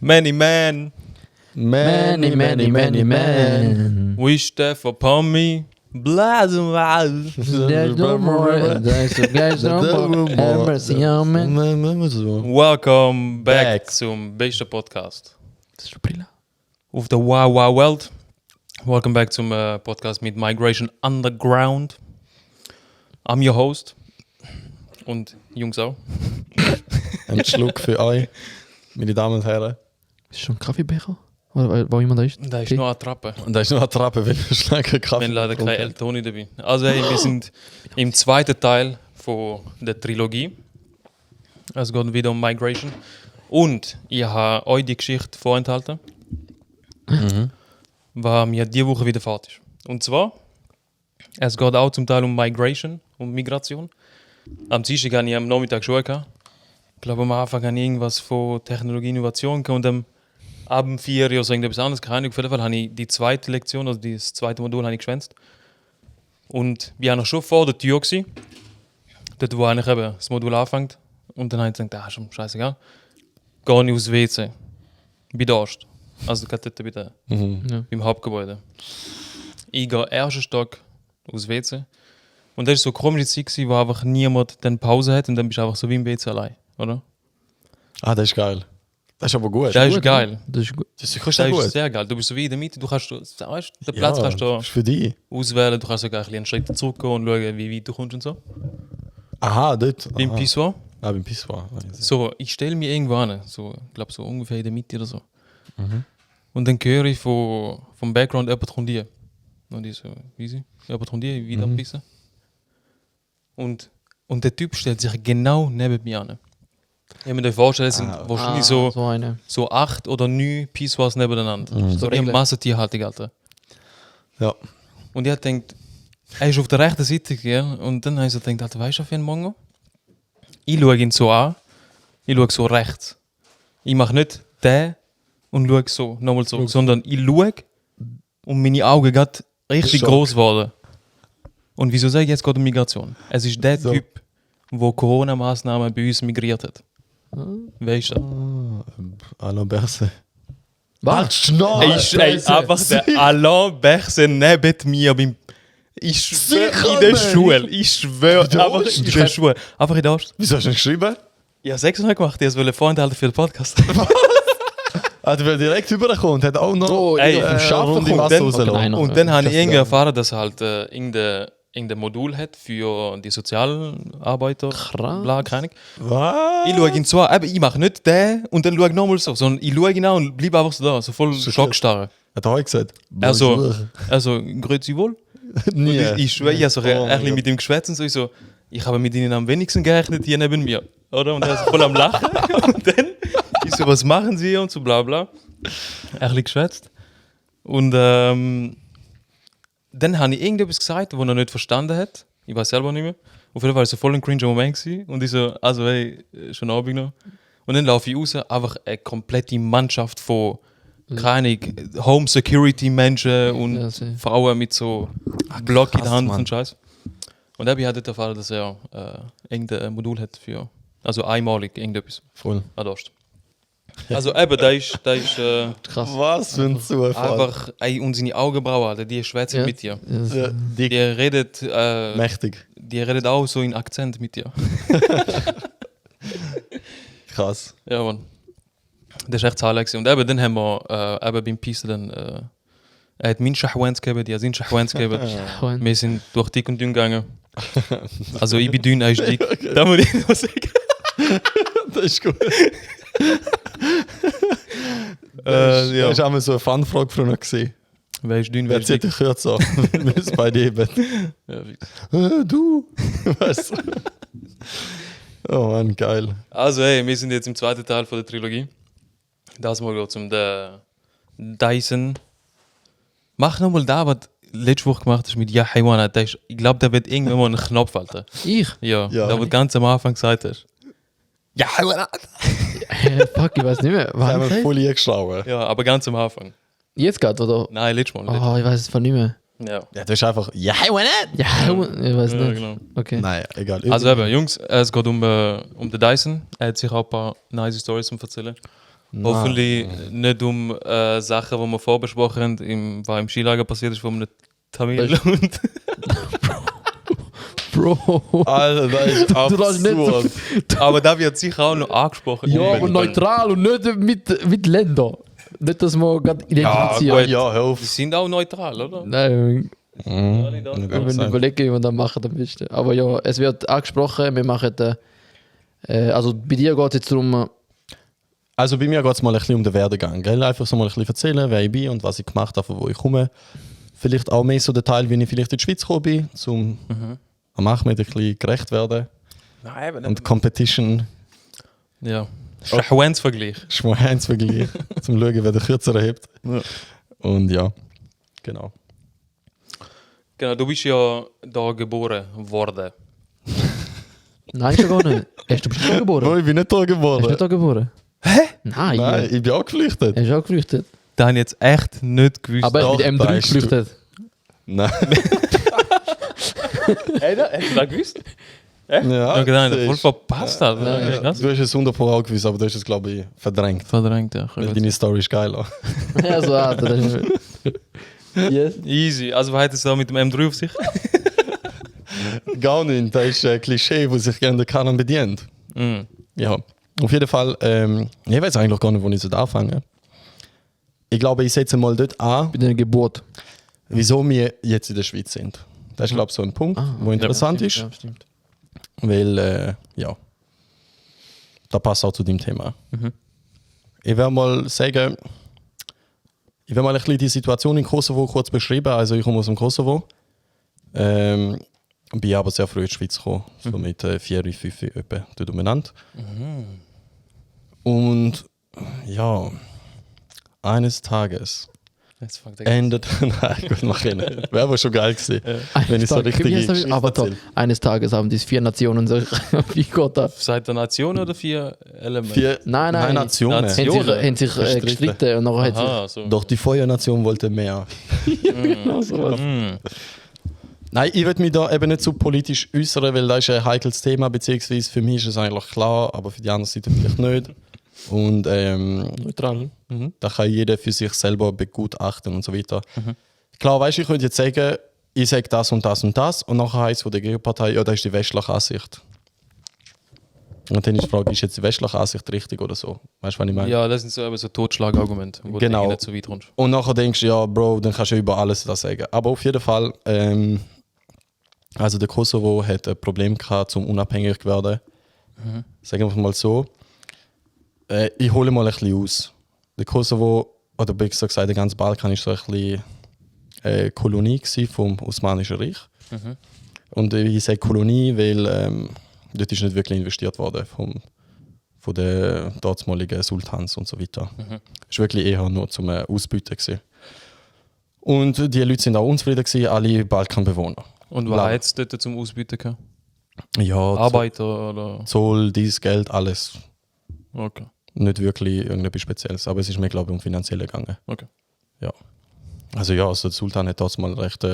Many men Many wish death upon me. There's no more. There's no more. Have mercy on me. Welcome back Back. zum besten Podcast Das ist Brille. auf der Wow Wow Welt. Welcome back zum Podcast mit Migration Underground. I'm your host. Und Jungs auch. Ein Schluck für euch, meine Damen und Herren. Ist schon ein Kaffeebecher? Oder wo jemand da ist? Da ist Okay. noch eine Trappe. Und da ist noch eine Trappe, weil wir schlagen Wir Kaffee. haben leider keine Eltoni dabei. Also hey, wir sind im zweiten Teil von der Trilogie. Es geht wieder um Migration. Und ich habe euch die Geschichte vorenthalten, was mir diese Woche wieder fertig ist. Und zwar, es geht auch zum Teil um Migration, um Migration. Am Dienstag hatte ich am Nachmittag Schule gehabt. Ich glaube, am Anfang habe ich irgendwas von Technologie, Innovation gehabt und am Abend 4 oder so irgendetwas anderes. Keine Ahnung. Auf jeden Fall habe ich die zweite Lektion, also das zweite Modul, habe ich geschwänzt. Und wir waren schon vor der Tür gewesen, dort wo eigentlich eben das Modul anfängt. Und dann habe ich gedacht, ist schon scheißegal. Gehe ich aufs WC. Bei der Ost. Also gerade dort bei der, Ja. beim Hauptgebäude. Ich gehe ersten Stock aufs WC. Und das war so eine komische Zeit, gewesen, wo einfach niemand dann Pause hat und dann bist du einfach so wie im WC allein, oder? Ah, das ist geil. Das ist aber gut. Das ist Gut, geil. ne? Das ist gut. Das ist Das sehr ist gut. sehr geil. Du bist so wie in der Mitte, du kannst, weißt, den Platz Ja, kannst du das ist für dich. auswählen, du kannst sogar ein bisschen einen Schritt zurückgehen und schauen, wie weit du kommst und so. Aha, dort. Beim Aha. Pissoir. Ah, beim Pissoir. So, ich stelle mich irgendwo an, so, ich glaube so ungefähr in der Mitte oder so. Und dann höre ich vom Background jemand kommt hier. Und ich so, easy, jemand kommt hier, wieder abpissen. Und der Typ stellt sich genau neben mir an. Ich mir vorstellen, es sind wahrscheinlich so eine. 8 oder 9 Pissoirs nebeneinander. So So eine Regeln. Massentierhaltung, Alter. Ja. Und ich denkt, er ist auf der rechten Seite, gell? Und dann habe ich so gedacht, Alter, weißt du, für ein Mongo? Ich schaue ihn so an, ich schaue so rechts. Ich mache nicht den und schaue so, nochmal so, sondern ich schaue und meine Augen gerade richtig Schock. groß worden. Und wieso sage ich jetzt gerade um Migration? Es ist der So. Typ, der Corona-Maßnahmen bei uns migriert hat. Weißt du? Alain Berset. Was? Schnau! Ist einfach der Alain Berset neben mir beim. Ich schwöre Sicher in der nicht. Schule. Ich schwöre In der einfach Ost? in der Schule. Einfach in der Ost. Wieso hast du ihn geschrieben? Ich habe 6 noch gemacht, ich wollte vorenthalten für den Podcast. Ah, der will direkt rüberkommen und hat auch noch Oh, Ey, vom Schaffen Runde kommt. Wasser dann- rauslassen. Okay, nein. Und dann habe ich Das irgendwie geil. erfahren, dass halt irgendein Modul hat für die Sozialarbeiter. Krass. Bla, keine Ahnung. Was? Ich schaue ihn so an, aber ich mache nicht den und dann schaue ich nochmal so, sondern ich schaue ihn an und bleibe einfach so da, so voll So schockstarre. Hat er heute gesagt? Also, grüezi wohl. Nie. Ich schwöre, ich habe so Oh ein mein bisschen Gott. mit ihm geschwätzt und so, ich habe mit ihnen am wenigsten gerechnet hier neben mir. Oder? Und er ist voll am Lachen. Und dann, ich so, was machen sie hier und so bla bla. Ein bisschen geschwätzt. Und dann habe ich irgendetwas gesagt, was er nicht verstanden hat. Ich weiß selber nicht mehr. Auf jeden Fall war es so voll ein cringe Moment gewesen. Und ich so, also hey, schon Abend noch. Und dann laufe ich raus, einfach eine komplette Mannschaft von keine Ahnung, Home Security Menschen und Ja, sehr. Frauen mit so Block in der krass, Hand Mann. und Scheiß. Und dann habe ich halt erfahren, dass er irgendein Modul hat für, also einmalig irgendetwas Voll. an der Ost. Also eben, da ist Krass. Was für ein Zufall. einfach, ey, und seine Augenbrauen, Alter, die schwätzen Ja. mit dir. Ja, Die redet, mächtig. die redet auch so in Akzent mit dir. Krass. Ja, Mann. Das ist echt zahlreich gewesen. Und eben, dann haben wir eben beim Pisten dann, er hat meinen Schachwenz gegeben, die hat seinen Schachwenz gegeben. Freund. Wir sind durch dick und dünn gegangen. Also ich bin dünn, er ist dick. Da muss ich noch sagen. Das ist gut. Ja. Das war einmal so eine Fun-Frage von uns gesehen. Wer ist dünn, wer Wer ist zieht dick? dich kürzer? Wir sind beide eben. Ja, fix. Du! Was? Oh Mann, geil. Also hey, wir sind jetzt im zweiten Teil von der Trilogie. Das mal geht um den Dyson. Mach nochmal da, was du letzte Woche gemacht hast mit Ja Haywana. Ich glaube, der wird irgendwann mal einen Knopf halten. Ich? Ja, Ja. da, was du ganz am Anfang gesagt hast. Ja Haywana! Fuck, ich weiß nicht mehr. Da haben wir Wann? voll eingeschlagen. Ja, aber ganz am Anfang. Jetzt gerade, oder? Nein, letztes Mal. Oh, ich weiß es von nicht mehr. Ja. Ja, das ist einfach. Ja, why not? Ja, ich weiß Ja, nicht. genau. Okay. Nein, egal. Also eben, Jungs, es geht um den Dyson. Er hat sich auch ein paar nice Stories zu erzählen. Hoffentlich nicht um Sachen, die wir vorbesprochen haben, was im Skilager passiert ist, wo man Tamil und Bro. Alter, das ist Du darfst nicht so- absurd. aber da wird sicher auch noch angesprochen. Ja, aber neutral und nicht mit Ländern. Nicht, dass man gerade identifiziert. gut. Ja, hör auf. Die sind auch neutral, oder? Nein, Mhm. wenn wir überlegen, wie wir das machen, am besten. Aber ja, es wird angesprochen, wir machen, also bei dir geht es jetzt darum, Also bei mir geht es mal ein bisschen um den Werdegang. Gell? Einfach so mal ein bisschen erzählen, wer ich bin und was ich gemacht habe, von wo ich komme. Vielleicht auch mehr so der Teil, wie ich vielleicht in die Schweiz gekommen bin, um am Ahmed ein bisschen gerecht werden. Nein, Und Competition ja. Schwänzvergleich. Schwanzvergleich, zum schauen, wer den kürzeren hebt. Ja. Und ja, genau. Genau, du bist ja da geboren worden. nein, schon gar nicht. Hast du bestimmt da geboren? Oh, ich bin nicht da Hast du geboren. nicht da geboren? Hä? Nein, Nein, ich bin auch geflüchtet. er ist auch geflüchtet. Da habe ich jetzt echt nicht gewusst. Aber er doch, ist mit da M3 hast du- geflüchtet. Nein. Hast du das gewusst? Ja, Okay, nein, das voll ist- verpasst. Also. Ja, Okay, krass. Du hast es 100% auch gewusst, aber du hast es, glaube ich, verdrängt. Verdrängt, ja. Weil deine Story ist geiler. Ja, so hart. Das ist yes. Easy. Also, was hat es da mit dem M3 auf sich? Gar nicht. Das ist ein Klischee, das sich gerne der Kanon bedient. Mm. Ja, auf jeden Fall. Ich weiß eigentlich gar nicht, wo ich anfangen. Ich glaube, ich setze mal dort an, Bei deiner Geburt. wieso wir jetzt in der Schweiz sind. Das ist, glaube ich, so ein Punkt, wo interessant ist. Ja, stimmt. Weil, ja, da passt auch zu dem Thema. Ich werde mal sagen, ich werde mal ein bisschen die Situation in Kosovo kurz beschreiben. Also ich komme aus dem Kosovo. Bin aber sehr früh in die Schweiz gekommen, so mit 4, 5 etwa dort umeinander. Und ja, eines Tages Jetzt fängt der endet... Nein, gut, mach ich nicht. Wäre aber schon geil gewesen, wenn ich so Tages- richtige Wie heißt das? Geschichte Aber erzähle. eines Tages haben diese 4 Nationen sich. Wie geht das? Seit der Nation oder 4 Elemente? 4 Nein, nein. Nationen. Nation. Haben sich Gestritten. gestritten und nachher hat sich. Aha, so. Doch die Feuernation wollte mehr. Genau sowas. Mm. Nein, ich würde mich da eben nicht so politisch äußern, weil das ist ein heikles Thema, beziehungsweise für mich ist es eigentlich klar, aber für die andere Seite vielleicht nicht. Und Neutral. da kann jeder für sich selber begutachten und so weiter. Klar, weißt du, ich könnte jetzt sagen, ich sage das und das und das und nachher heisst es von der Gegenpartei, ja, das ist die westliche Ansicht. Und dann ist die Frage, ist jetzt die westliche Ansicht richtig oder so? Weißt du, was ich meine? Ja, das sind so, eben so Totschlagargumente, wo Genau. du nicht so weit kommst. Und nachher denkst du, ja, Bro, dann kannst du über alles das sagen. Aber auf jeden Fall, also der Kosovo hat ein Problem gehabt, um unabhängig zu werden. Sagen wir mal so. Ich hole mal ein bisschen aus. Der Kosovo, oder besser gesagt, der ganze Balkan, war so ein bisschen Kolonie gewesen vom Osmanischen Reich. Und ich sage Kolonie, weil dort ist nicht wirklich investiert worden von den dortmaligen Sultans und so weiter. Es war wirklich eher nur zum Ausbeuten gewesen. Und die Leute sind auch unzufrieden gewesen, alle Balkanbewohner. Und was hat es dort zum Ausbieten gehabt? Ja, Arbeiter oder? Zoll, dieses Geld, alles. Okay. Nicht wirklich irgendetwas Spezielles, aber es ist mir, glaube ich, um Finanzielle gegangen. Okay. Ja. Also ja, also der Sultan hat das mal recht,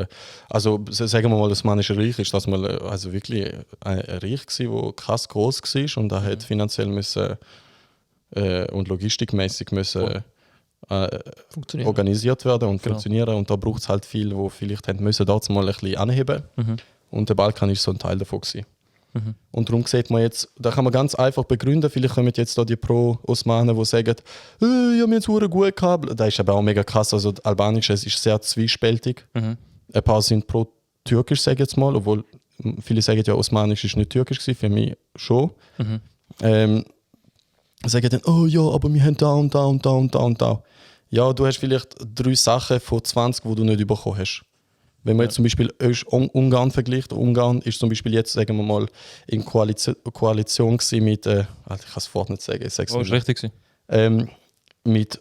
also sagen wir mal, das Osmanische Reich ist das mal also wirklich ein Reich gewesen, wo krass groß war und da hat finanziell müssen und logistikmäßig müssen Funktioniert. organisiert werden und Genau. funktionieren und da braucht es halt viel, wo vielleicht haben müssen dort mal ein bisschen anheben und der Balkan ist so ein Teil davon gewesen. Und darum sieht man jetzt, da kann man ganz einfach begründen, vielleicht kommen jetzt da die Pro-Osmanen, die sagen, ich habe jetzt verdammt gut gehabt. Das ist aber auch mega krass, also Albanisch es ist sehr zwiespältig. Ein paar sind pro-türkisch, sage ich jetzt mal, obwohl viele sagen ja, Osmanisch ist nicht türkisch gewesen, für mich schon. Sagen dann, oh ja, aber wir haben da und da und da und da und da. Ja, du hast vielleicht 3 Sachen von 20, die du nicht bekommen hast. Wenn man jetzt zum Beispiel Ungarn vergleicht, Ungarn ist zum Beispiel jetzt, sagen wir mal, in Koalition gewesen mit, ich kann es vorher nicht sagen, ich sage Oh, es ist nicht. richtig gewesen. Mit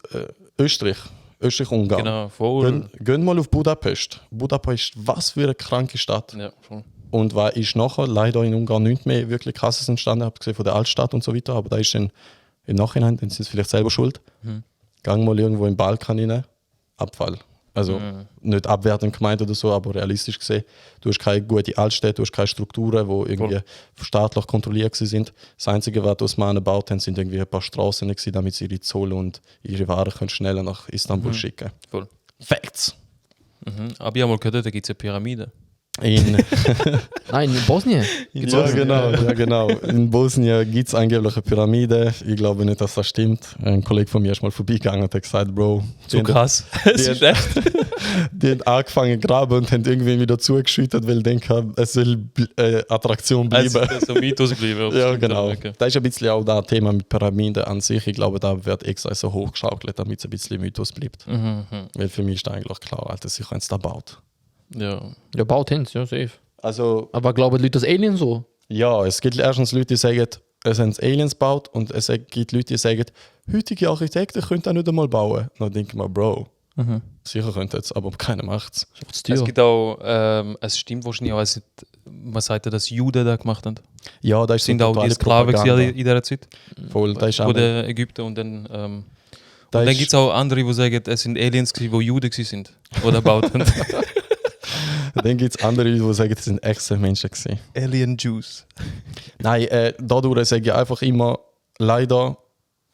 Österreich, Österreich-Ungarn. Genau, voll. Gehen mal auf Budapest. Budapest, was für eine kranke Stadt. Ja, voll. Und was ist nachher leider in Ungarn nicht mehr wirklich krasses entstanden, habe gesehen von der Altstadt und so weiter, aber da ist dann im Nachhinein, dann sind sie vielleicht selber schuld. Gang mal irgendwo im Balkan rein, Abfall. Also nicht abwertend gemeint oder so, aber realistisch gesehen. Du hast keine gute Altstädte, du hast keine Strukturen, die irgendwie staatlich kontrolliert sind. Das Einzige, was die Osmanen gebaut haben, sind irgendwie ein paar Straßen gewesen, damit sie ihre Zoll und ihre Waren können schneller nach Istanbul schicken. Voll. Facts! Aber ich habe mal gehört, da gibt es eine Pyramide. Nein, in Bosnien. Ja, genau. In Bosnien gibt es angeblich eine Pyramide. Ich glaube nicht, dass das stimmt. Ein Kollege von mir ist mal vorbeigegangen und hat gesagt, Bro, So krass. Es ist echt. die haben angefangen zu graben und haben irgendwie wieder zugeschüttet, weil sie denken, es soll Attraktion Es bleiben. ist so Mythos bleiben. Ja, genau. Okay. Das ist ein bisschen auch das Thema mit Pyramiden an sich. Ich glaube, da wird extra so hochgeschaukelt, damit es ein bisschen Mythos bleibt. Weil für mich ist eigentlich klar, Alter, sie haben es da gebaut. Ja. Ja, baut hin, ja, safe. Also, Aber glauben die Leute das Alien so? ja, es gibt erstens Leute, die sagen, es haben Aliens gebaut und es gibt Leute, die sagen, heutige Architekten können das nicht einmal bauen. Dann denke ich mir, Bro, sicher könnte es, aber keiner macht es. Es gibt auch, es stimmt wahrscheinlich auch, man sagt ja, dass Juden da gemacht haben. Ja, das ist Sind so auch die totale Sklaven Propaganda. in dieser Zeit. Voll, das ist Von auch den Ägypten und dann. das Und dann ist- gibt es auch andere, die sagen, es sind Aliens, die Juden sind, die da gebaut haben. Dann gibt es andere, die sagen, das sind echte Menschen gewesen. Alien Jews. Nein, dadurch sage ich einfach immer, leider,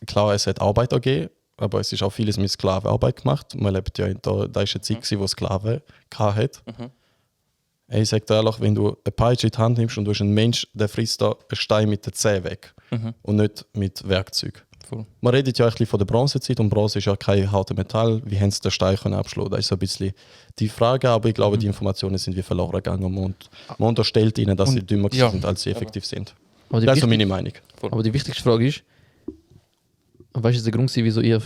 klar, es hat Arbeiter gegeben, aber es ist auch vieles mit Sklavenarbeit gemacht. Man lebt ja da war eine Zeit, wo Sklaven hat. Ich sage dir ehrlich, wenn du eine Peitsche in die Hand nimmst und du hast einen Mensch, der frisst da einen Stein mit der Zähne weg und nicht mit Werkzeug. Voll. Man redet ja ein bisschen von der Bronzezeit und Bronze ist ja kein hartes Metall. Wie haben sie den Stein können abschlagen? Das ist so ein bisschen die Frage, aber ich glaube, die Informationen sind wie verloren gegangen und man unterstellt ihnen, dass sie dümmer ja. sind, als sie effektiv sind. Aber die, Das ist so wichtig, meine Meinung. aber die wichtigste Frage ist, weißt du, der Grund, wieso ihr in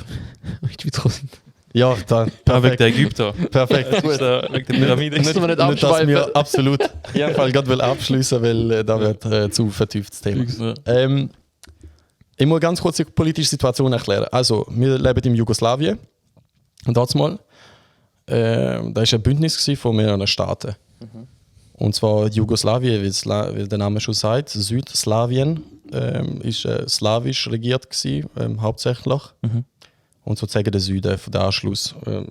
die Schweiz gekommen sind? Ja, dann Ah, wegen perfekt. der Ägypter. Perfekt. Wegen der Pyramide. Müssen wir nicht Nicht, dass abschweifen. wir absolut in jedem Fall gerade abschließen, weil da wird zu vertieftes Thema. Ja. Ich muss ganz kurz die politische Situation erklären. Also, wir leben in Jugoslawien. Und dort mal, da war ein Bündnis von mehreren Staaten. Und zwar Jugoslawien, wie der Name schon sagt, Südslawien, ist slawisch regiert gewesen, hauptsächlich. Und sozusagen der Süden, der Anschluss von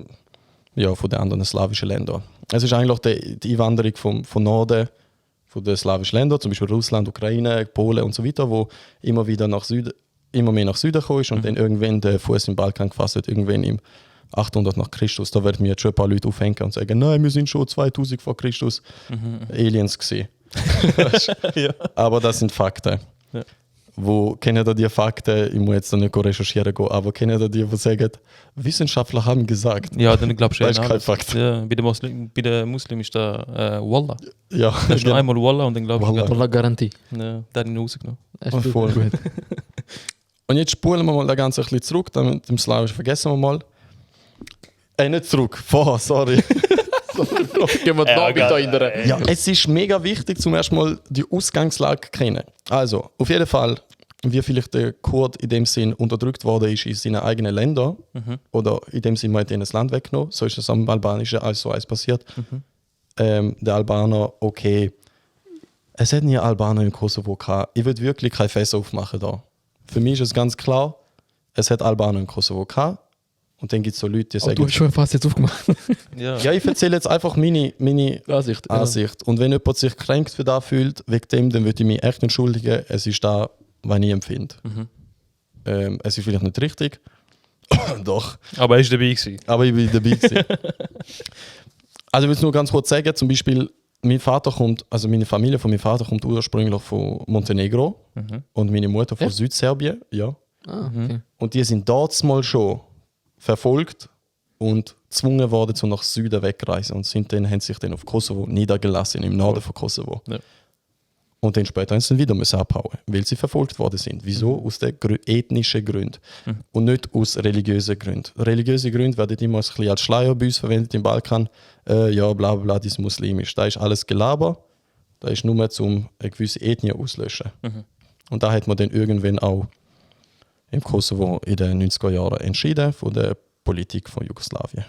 den anderen slawischen Ländern. Es ist eigentlich die Einwanderung vom Norden von den slawischen Ländern, zum Beispiel Russland, Ukraine, Polen und so weiter, wo immer wieder immer mehr nach Süden gekommen ist und dann irgendwann den Fuß im Balkan gefasst hat, irgendwann im 800 nach Christus. Da werden mir jetzt schon ein paar Leute aufhängen und sagen, nein, wir sind schon 2000 vor Christus Aliens gesehen. Ja. Aber das sind Fakten. Ja. Wo kennen da die Fakten? Ich muss jetzt da nicht recherchieren gehen, aber kennen da die, die sagen, Wissenschaftler haben gesagt. Ja, dann glaubst du Das ist kein alles. Fakt. Ja, bei den Muslimen ist da Wallah. Ja, Da ist nur einmal Wallah und dann glaubst Wallah. Voller Garantie. du, ja, der hat ihn rausgenommen. Das ist voll. gut. Und jetzt spulen wir mal das Ganze ein bisschen zurück, damit dem Slawischen vergessen wir mal. Nicht zurück, vorher, sorry. Gehen wir da wieder in der. Ja, es ist mega wichtig, zum ersten Mal die Ausgangslage zu kennen. Also, auf jeden Fall, wie vielleicht der Kurd in dem Sinn unterdrückt worden ist in seinen eigenen Ländern, oder in dem Sinn, man hat ihnen das Land weggenommen, so ist das am Albanischen alles so eins passiert. Der Albaner, okay, es hat nie Albaner im Kosovo gehabt. Ich würde wirklich kein Fest aufmachen da. Für mich ist es ganz klar, es hat Albaner im Kosovo gehabt. Und dann gibt es so Leute, die Oh, sagen, du hast schon fast jetzt aufgemacht. Ja. ja, ich erzähle jetzt einfach meine Ansicht. Ansicht. Und wenn jemand sich kränkt für das fühlt, wegen dem, dann würde ich mich echt entschuldigen. Es ist da, was ich empfinde. Es ist vielleicht nicht richtig. Doch. Aber er ist dabei gewesen. Aber ich bin dabei gewesen. Also ich will es nur ganz kurz sagen, zum Beispiel, mein Vater kommt, also meine Familie von meinem Vater kommt ursprünglich von Montenegro und meine Mutter von Südserbien, ja. Ah, okay. Und die sind dort mal schon verfolgt und gezwungen worden, zu nach Süden wegreisen. Und haben sich dann auf Kosovo niedergelassen, im Norden von Kosovo. Ja. Und dann später haben sie dann wieder müssen abhauen, weil sie verfolgt worden sind. Wieso? Aus den ethnischen Gründen und nicht aus religiösen Gründen. Religiöse Gründe werden immer ein bisschen als Schleier bei uns verwendet im Balkan. Ja, bla bla, das ist muslimisch. Da ist alles Gelaber. Da ist nur um eine gewisse Ethnie auszulöschen. Und da hat man dann irgendwann auch im Kosovo in den 90er Jahren entschieden von der Politik von Jugoslawien.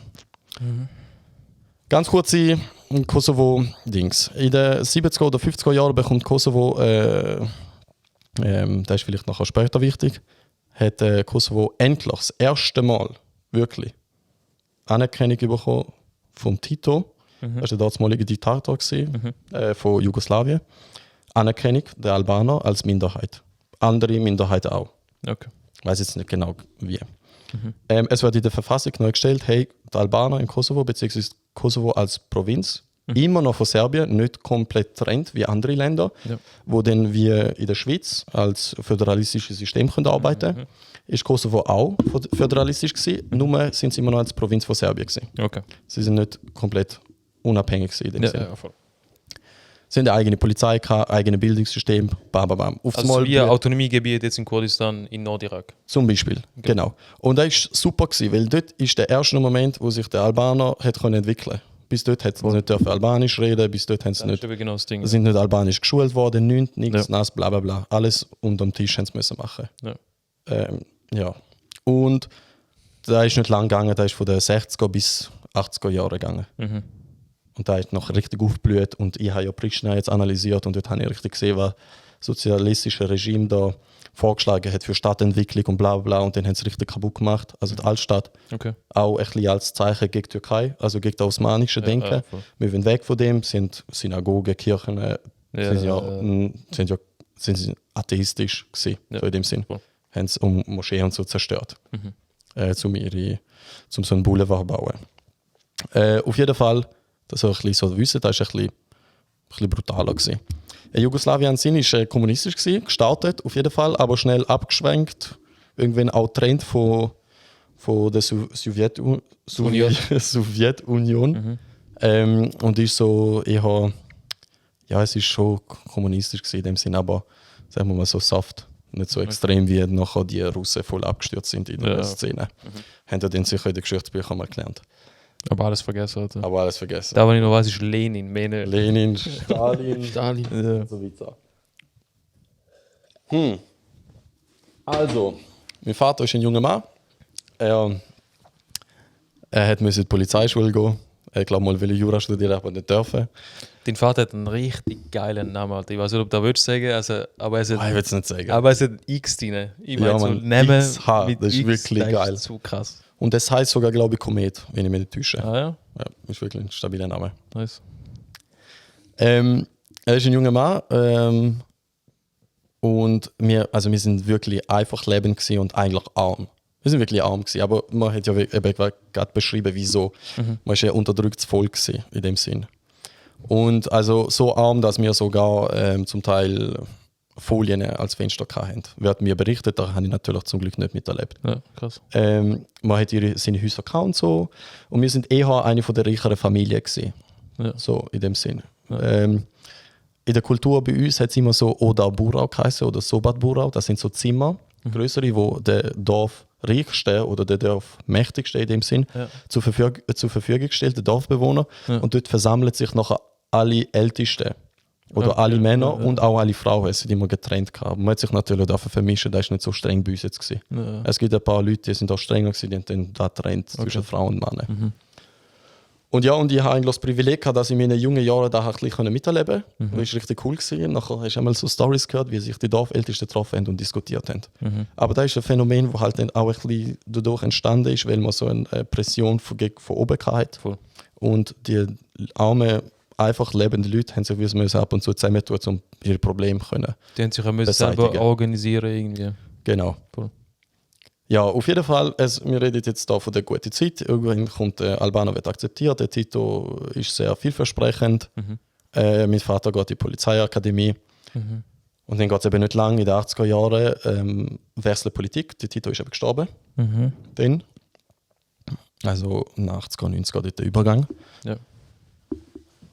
Ganz kurze Kosovo-Dings. In den 70er oder 50er Jahren bekommt Kosovo, das ist vielleicht nachher später wichtig, hat Kosovo endlich das erste Mal wirklich Anerkennung bekommen vom Tito, das war der damalige Diktator von Jugoslawien, Anerkennung der Albaner als Minderheit. Andere Minderheiten auch. Okay. Ich weiß jetzt nicht genau wie. Es wird in der Verfassung neu gestellt, hey, die Albaner im Kosovo, beziehungsweise Kosovo als Provinz, immer noch von Serbien, nicht komplett trennt wie andere Länder, wo dann wir in der Schweiz als föderalistisches System können arbeiten. Ist Kosovo auch föderalistisch gewesen, nur sind sie immer noch als Provinz von Serbien gewesen. Okay. Sie sind nicht komplett unabhängig gewesen in dem Sinne. Ja, voll. Sie haben eine eigene Polizei, eigene Bildungssystem, bam, bam, bam. Auf Also wie ein Autonomiegebiet jetzt in Kurdistan in Nordirak. Zum Beispiel, genau. Und das war super, gewesen, weil dort ist der erste Moment, wo sich der Albaner hat entwickeln konnte. Bis dort hat sie nicht dürfen Albanisch reden, bis dort haben sie nicht, Genau das Ding. sind nicht Albanisch geschult worden, nichts, nass, bla bla bla. Alles unterm Tisch haben sie müssen machen. Ja. Und da ist nicht lang gegangen, da ist von den 60er bis 80er Jahren gegangen. Und da ist noch richtig aufgeblüht und ich habe ja Pristina jetzt analysiert und dort habe ich richtig gesehen, was das sozialistische Regime da vorgeschlagen hat für Stadtentwicklung und bla bla und dann haben sie es richtig kaputt gemacht. Also die Altstadt auch ein bisschen als Zeichen gegen die Türkei, also gegen das osmanische Denken. Wir wollen weg von dem, sind Synagogen, Kirchen, sind sie atheistisch gewesen, so in dem Sinn. Haben sie um Moscheen und so zerstört, zum so einen Boulevard bauen. Auf jeden Fall, das soll ein bisschen so wissen, das war ein bisschen brutaler gewesen. Jugoslawien an sich war kommunistisch gewesen, gestartet auf jeden Fall, aber schnell abgeschwenkt, irgendwann auch getrennt von der Sowjetunion. Und ist so eher, ja, es ist schon kommunistisch gewesen in dem Sinn, aber sagen wir mal so soft, nicht so extrem wie nachher die Russen voll abgestürzt sind in der Szene. Haben ja dann sicher in den Geschichtsbüchern mal gelernt. Aber alles vergessen, Alter. Aber alles vergessen. Da, was ich noch weiß, ist Lenin. Lenin, Stalin. Stalin. Und so weiter. Also, mein Vater ist ein junger Mann. Er musste in die Polizeischule gehen. Er glaube mal, will Jura studieren, aber nicht dürfen. Dein Vater hat einen richtig geilen Namen, Alter. Ich weiß nicht, ob du das willst sagen, also, aber es hat, Ich will es nicht sagen. aber es hat X drin. Ich meine, Ja, so Mann, Namen XH, mit das ist X, wirklich das geil. Ist so krass. Und das heißt sogar, glaube ich, Komet, wenn ich mich nicht täusche. Ah ja? Ja, ist wirklich ein stabiler Name. Nice. Er ist ein junger Mann und wir sind wirklich einfach lebend gewesen und eigentlich arm. Wir sind wirklich arm gewesen, aber man hat ja eben gerade beschrieben, wieso. Man war ja unterdrücktes Volk gewesen, in dem Sinn. Und also so arm, dass wir sogar zum Teil Folien als Fenster hatten. Wird mir berichtet, da habe ich natürlich zum Glück nicht miterlebt. Ja, krass. Man hat seine Häuser gehabt und so. Und wir sind eher eine von der reicheren Familien gewesen. Ja. So in dem Sinn. In der Kultur bei uns hat es immer so Oda Burau geheißen oder Sobat Burau. Das sind so Zimmer, größere, wo der Dorfreichste oder der Dorfmächtigste in dem Sinn zur Verfügung stellt, der Dorfbewohner. Und dort versammeln sich nachher alle Ältesten. Oder alle Männer und auch alle Frauen, es sind immer getrennt gehabt. Man hat sich natürlich dafür vermischen, das ist nicht so streng bei uns jetzt gewesen. Es gibt ein paar Leute, die sind auch strenger gewesen, die haben dann da getrennt zwischen Frauen und Männern. Und ja, und ich habe eigentlich das Privileg gehabt, dass ich in meinen jungen Jahren da ein bisschen miterleben konnte. Das war richtig cool gewesen. Nachher hast du einmal so Storys gehört, wie sich die Dorfältesten getroffen haben und diskutiert haben. Aber das ist ein Phänomen, das halt dann auch ein bisschen dadurch entstanden ist, weil man so eine Pression von oben hatte. Und die armen, einfach lebende Leute haben sich müssen ab und zu zusammentun, um ihre Probleme können. Die haben sich auch selber organisieren irgendwie. Genau. Cool. Ja, auf jeden Fall, wir reden jetzt hier von der guten Zeit. Irgendwann kommt der Albaner wird akzeptiert, der Tito ist sehr vielversprechend. Mein Vater geht in die Polizeiakademie. Und dann geht es eben nicht lang, in den 80er Jahren wechselt die Politik. Der Tito ist eben gestorben. Dann. Also nach 80er, 90er dort der Übergang. Ja.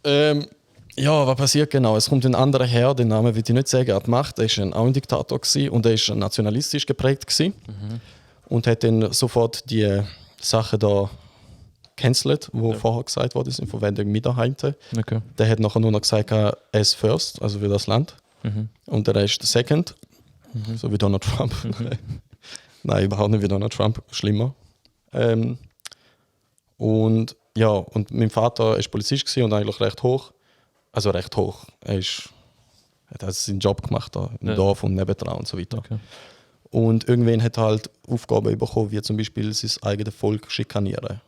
Ja, was passiert genau? Es kommt ein anderer Herr, den Namen will ich nicht sagen, hat Macht. Er war auch ein Diktator und er war nationalistisch geprägt und hat dann sofort die Sachen da cancelled, die vorher gesagt worden sind, von wegen Minderheiten. Okay. Der hat nachher nur noch gesagt, as first, also für das Land. Und der Rest second, so wie Donald Trump. Nein, überhaupt nicht wie Donald Trump, schlimmer. Und ja, und mein Vater war Polizist und eigentlich recht hoch. Also recht hoch. Er hat seinen Job gemacht da im Dorf und nebendran und so weiter. Okay. Und irgendwann hat er halt Aufgaben bekommen, wie zum Beispiel sein eigenes Volk schikanieren.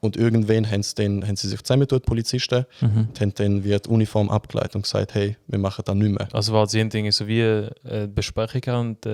Und irgendwann haben sie sich zusammengetan, die Polizisten, und haben dann wie die Uniform abgeleitet und gesagt, hey, wir machen das nicht mehr. Also war sie Dinge so wie Besprechung und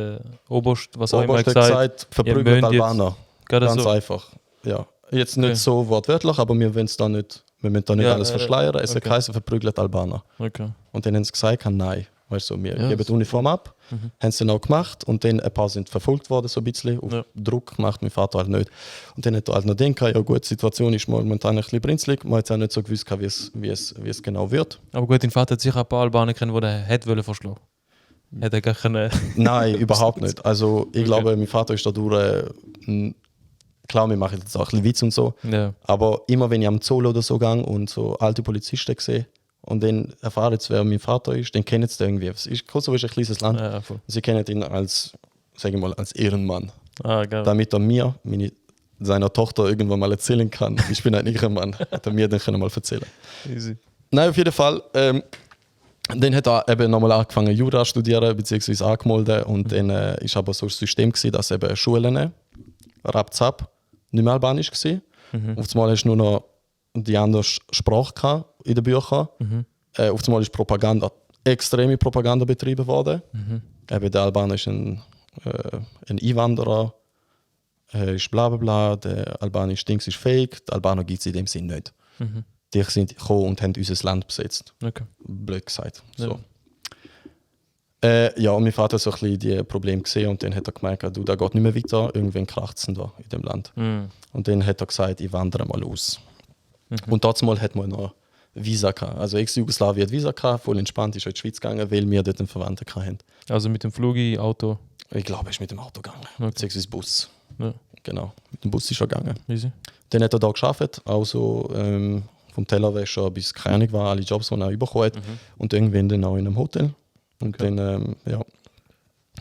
Oberst, was auch immer Oberst hat gesagt, verprügelt müsst jetzt- Albaner. Gerade Ganz so. einfach. Ja. Jetzt nicht Okay. so wortwörtlich, aber wir wollen es da nicht, wir müssen da nicht Ja, alles verschleiern. Es okay. hat geheißen, verprügelt Albaner. Okay. Und dann haben sie gesagt, nein. Weißt du, wir Ja, geben das- die Uniform ab, haben sie dann auch gemacht und dann ein paar sind verfolgt worden, so ein bisschen, auf Ja. Druck gemacht, mein Vater halt nicht. Und dann hat er halt noch gedacht, ja gut, die Situation ist momentan ein bisschen brenzlig, man hat auch nicht so gewusst, wie es genau wird. Aber gut, dein Vater hat sicher ein paar Albaner kennen, die er hätte wollen verschlagen. Hätte er gar keine... Nein, überhaupt nicht. Also ich Okay. glaube, mein Vater ist dadurch, klar, wir machen jetzt auch ein bisschen Witz und so, Ja. aber immer wenn ich am Zoll oder so gehe und so alte Polizisten sehe und dann erfahre jetzt, wer mein Vater ist, dann kennen sie den irgendwie. Kosovo ist ein kleines Land. Ja, voll. Sie kennen ihn als, sage ich mal, als Ehrenmann. Ah, geil. Damit er mir, seiner Tochter irgendwann mal erzählen kann, ich bin ein Ehrenmann, hat er mir dann können mal erzählen. Easy. Nein, auf jeden Fall. Dann hat er eben nochmal angefangen Jura zu studieren, beziehungsweise angemeldet. Und dann ist aber so ein System gewesen, dass eben Schulen, Rapzap, nicht mehr albanisch gewesen. Auf einmal hast du nur noch die andere Sprache gehabt in den Büchern. Auf einmal ist extreme Propaganda betrieben worden. Eben der Albaner ist ein Einwanderer, ist bla bla bla, der albanische Dings ist fake, die Albaner gibt es in dem Sinn nicht. Die sind gekommen und haben unser Land besetzt. Okay. Blöd gesagt. Ja. So. Ja, und mein Vater hat so ein bisschen die Probleme gesehen und dann hat er gemerkt, du, da geht nicht mehr weiter, irgendwann kracht es da in dem Land. Und dann hat er gesagt, ich wandere mal aus. Und dort mal hat man noch Visa gehabt. Also Ex-Jugoslawien hat Visa gehabt, voll entspannt, ist in die Schweiz gegangen, weil wir dort einen Verwandten hatten. Also mit dem Flug, Auto. Ich glaube, er ist mit dem Auto gegangen, Okay. beziehungsweise Bus. Ja. Genau, mit dem Bus ist er gegangen. Easy. Dann hat er da gearbeitet, also vom Tellerwäscher bis keine Ahnung war, alle Jobs, die er bekommen hat. Und irgendwann dann auch in einem Hotel. Und dann,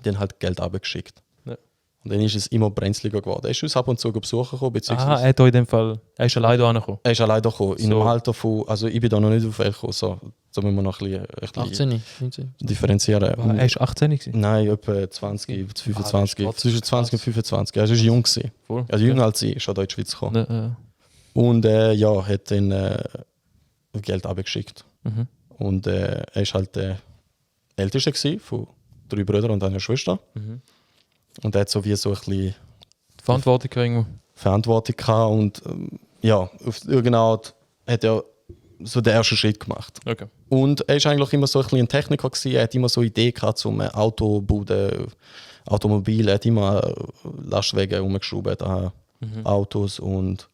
dann halt Geld abgeschickt. Ja. Und dann ist es immer brenzliger geworden. Er ist uns ab und zu besuchen gekommen, Aha, beziehungsweise er hat euch in dem Fall... Er ist alleine angekommen. er ist alleine gekommen. In So. einem Alter von, also ich bin da noch nicht auf Welt gekommen, so, da müssen wir noch ein bisschen 18, 19. differenzieren. Er ist 18 gewesen. Nein, etwa 20, 25, das ist zwischen 20 und 25. Er war jung. Gewesen. Voll. Also jünger als ich, ist er da in die Schweiz gekommen. Ja. Und hat dann Geld abgeschickt. Und er war halt der Älteste gewesen, von 3 Brüdern und einer Schwester. Und er hat so wie so ein bisschen Verantwortung irgendwo. Verantwortung gehabt und auf irgendeine Art hat er so den ersten Schritt gemacht. Okay. Und er ist eigentlich immer so ein bisschen ein Techniker gewesen. Er hat immer so Ideen gehabt zum Autobauen, Automobil. Er hat immer Lastwagen umgeschraubt an Autos und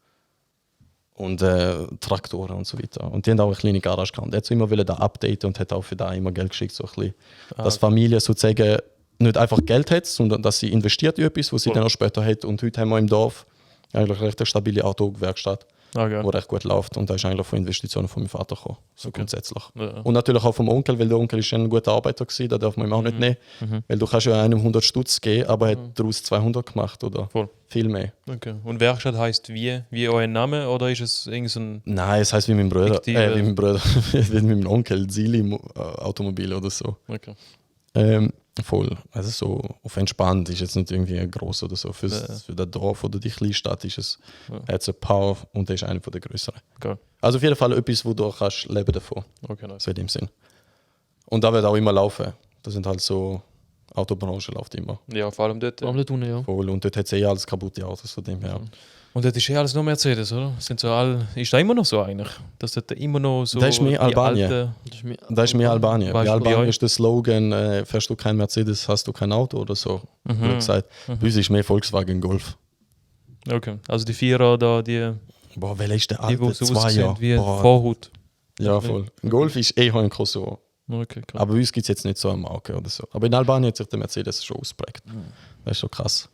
Traktoren und so weiter. Und die haben auch eine kleine Garage gehabt. Er hat so immer da updaten und hat auch für da immer Geld geschickt. So ein bisschen, dass Familie sozusagen nicht einfach Geld hat, sondern dass sie investiert in etwas, was sie dann auch später hat. Und heute haben wir im Dorf eigentlich recht eine stabile Autowerkstatt, Okay. die recht gut läuft. Und da ist eigentlich von Investitionen von meinem Vater gekommen, so grundsätzlich. Ja. Und natürlich auch vom Onkel, weil der Onkel ist ein guter Arbeiter gewesen, da darf man ihm auch nicht nehmen. Weil du kannst ja einem 100 Stutz geben, aber er hat daraus 200 gemacht oder Voll. viel mehr. Okay. Und Werkstatt heisst wie euer Name oder ist es irgend so ein... Nein, es heisst wie mein Bruder, Fiktive- wie mein Bruder, wie mein Onkel, Zili Automobil oder so. Okay. Voll. Also so auf entspannt ist jetzt nicht irgendwie groß oder so. Für das Dorf oder die Kleinstadt ist es hat ein paar und er ist einer der größeren. Geil. Also auf jeden Fall etwas, wo du kannst leben davon. Okay, nice. So in dem Sinn. Und da wird auch immer laufen. Das sind halt so, Autobranche läuft immer. Ja, vor allem dort. Vor allem dort unten, ja. Voll. Und dort hat es eh alles kaputte Autos von dem her. Und dort ist alles nur Mercedes, oder? Sind so all... Ist da immer noch so eigentlich? Dass dort immer noch so... Das ist mehr die Albanien. alte- Das ist mir, Das ist mehr Albanien. Weißt Bei du, wie Albanien euch? ist der Slogan, fährst du kein Mercedes, hast du kein Auto oder so. Blöd gesagt. Bei uns ist mehr Volkswagen Golf. Okay. Also die Vierer da, die Boah, welcher ist der die alte? so 2 aussehen Jahre. wie Boah, Vorhut. ja, voll. Ein Golf ist eh in Kosovo. Okay, klar. Aber bei uns gibt es jetzt nicht so eine Marke oder so. Aber in Albanien hat sich der Mercedes schon ausprägt. Das ist schon krass.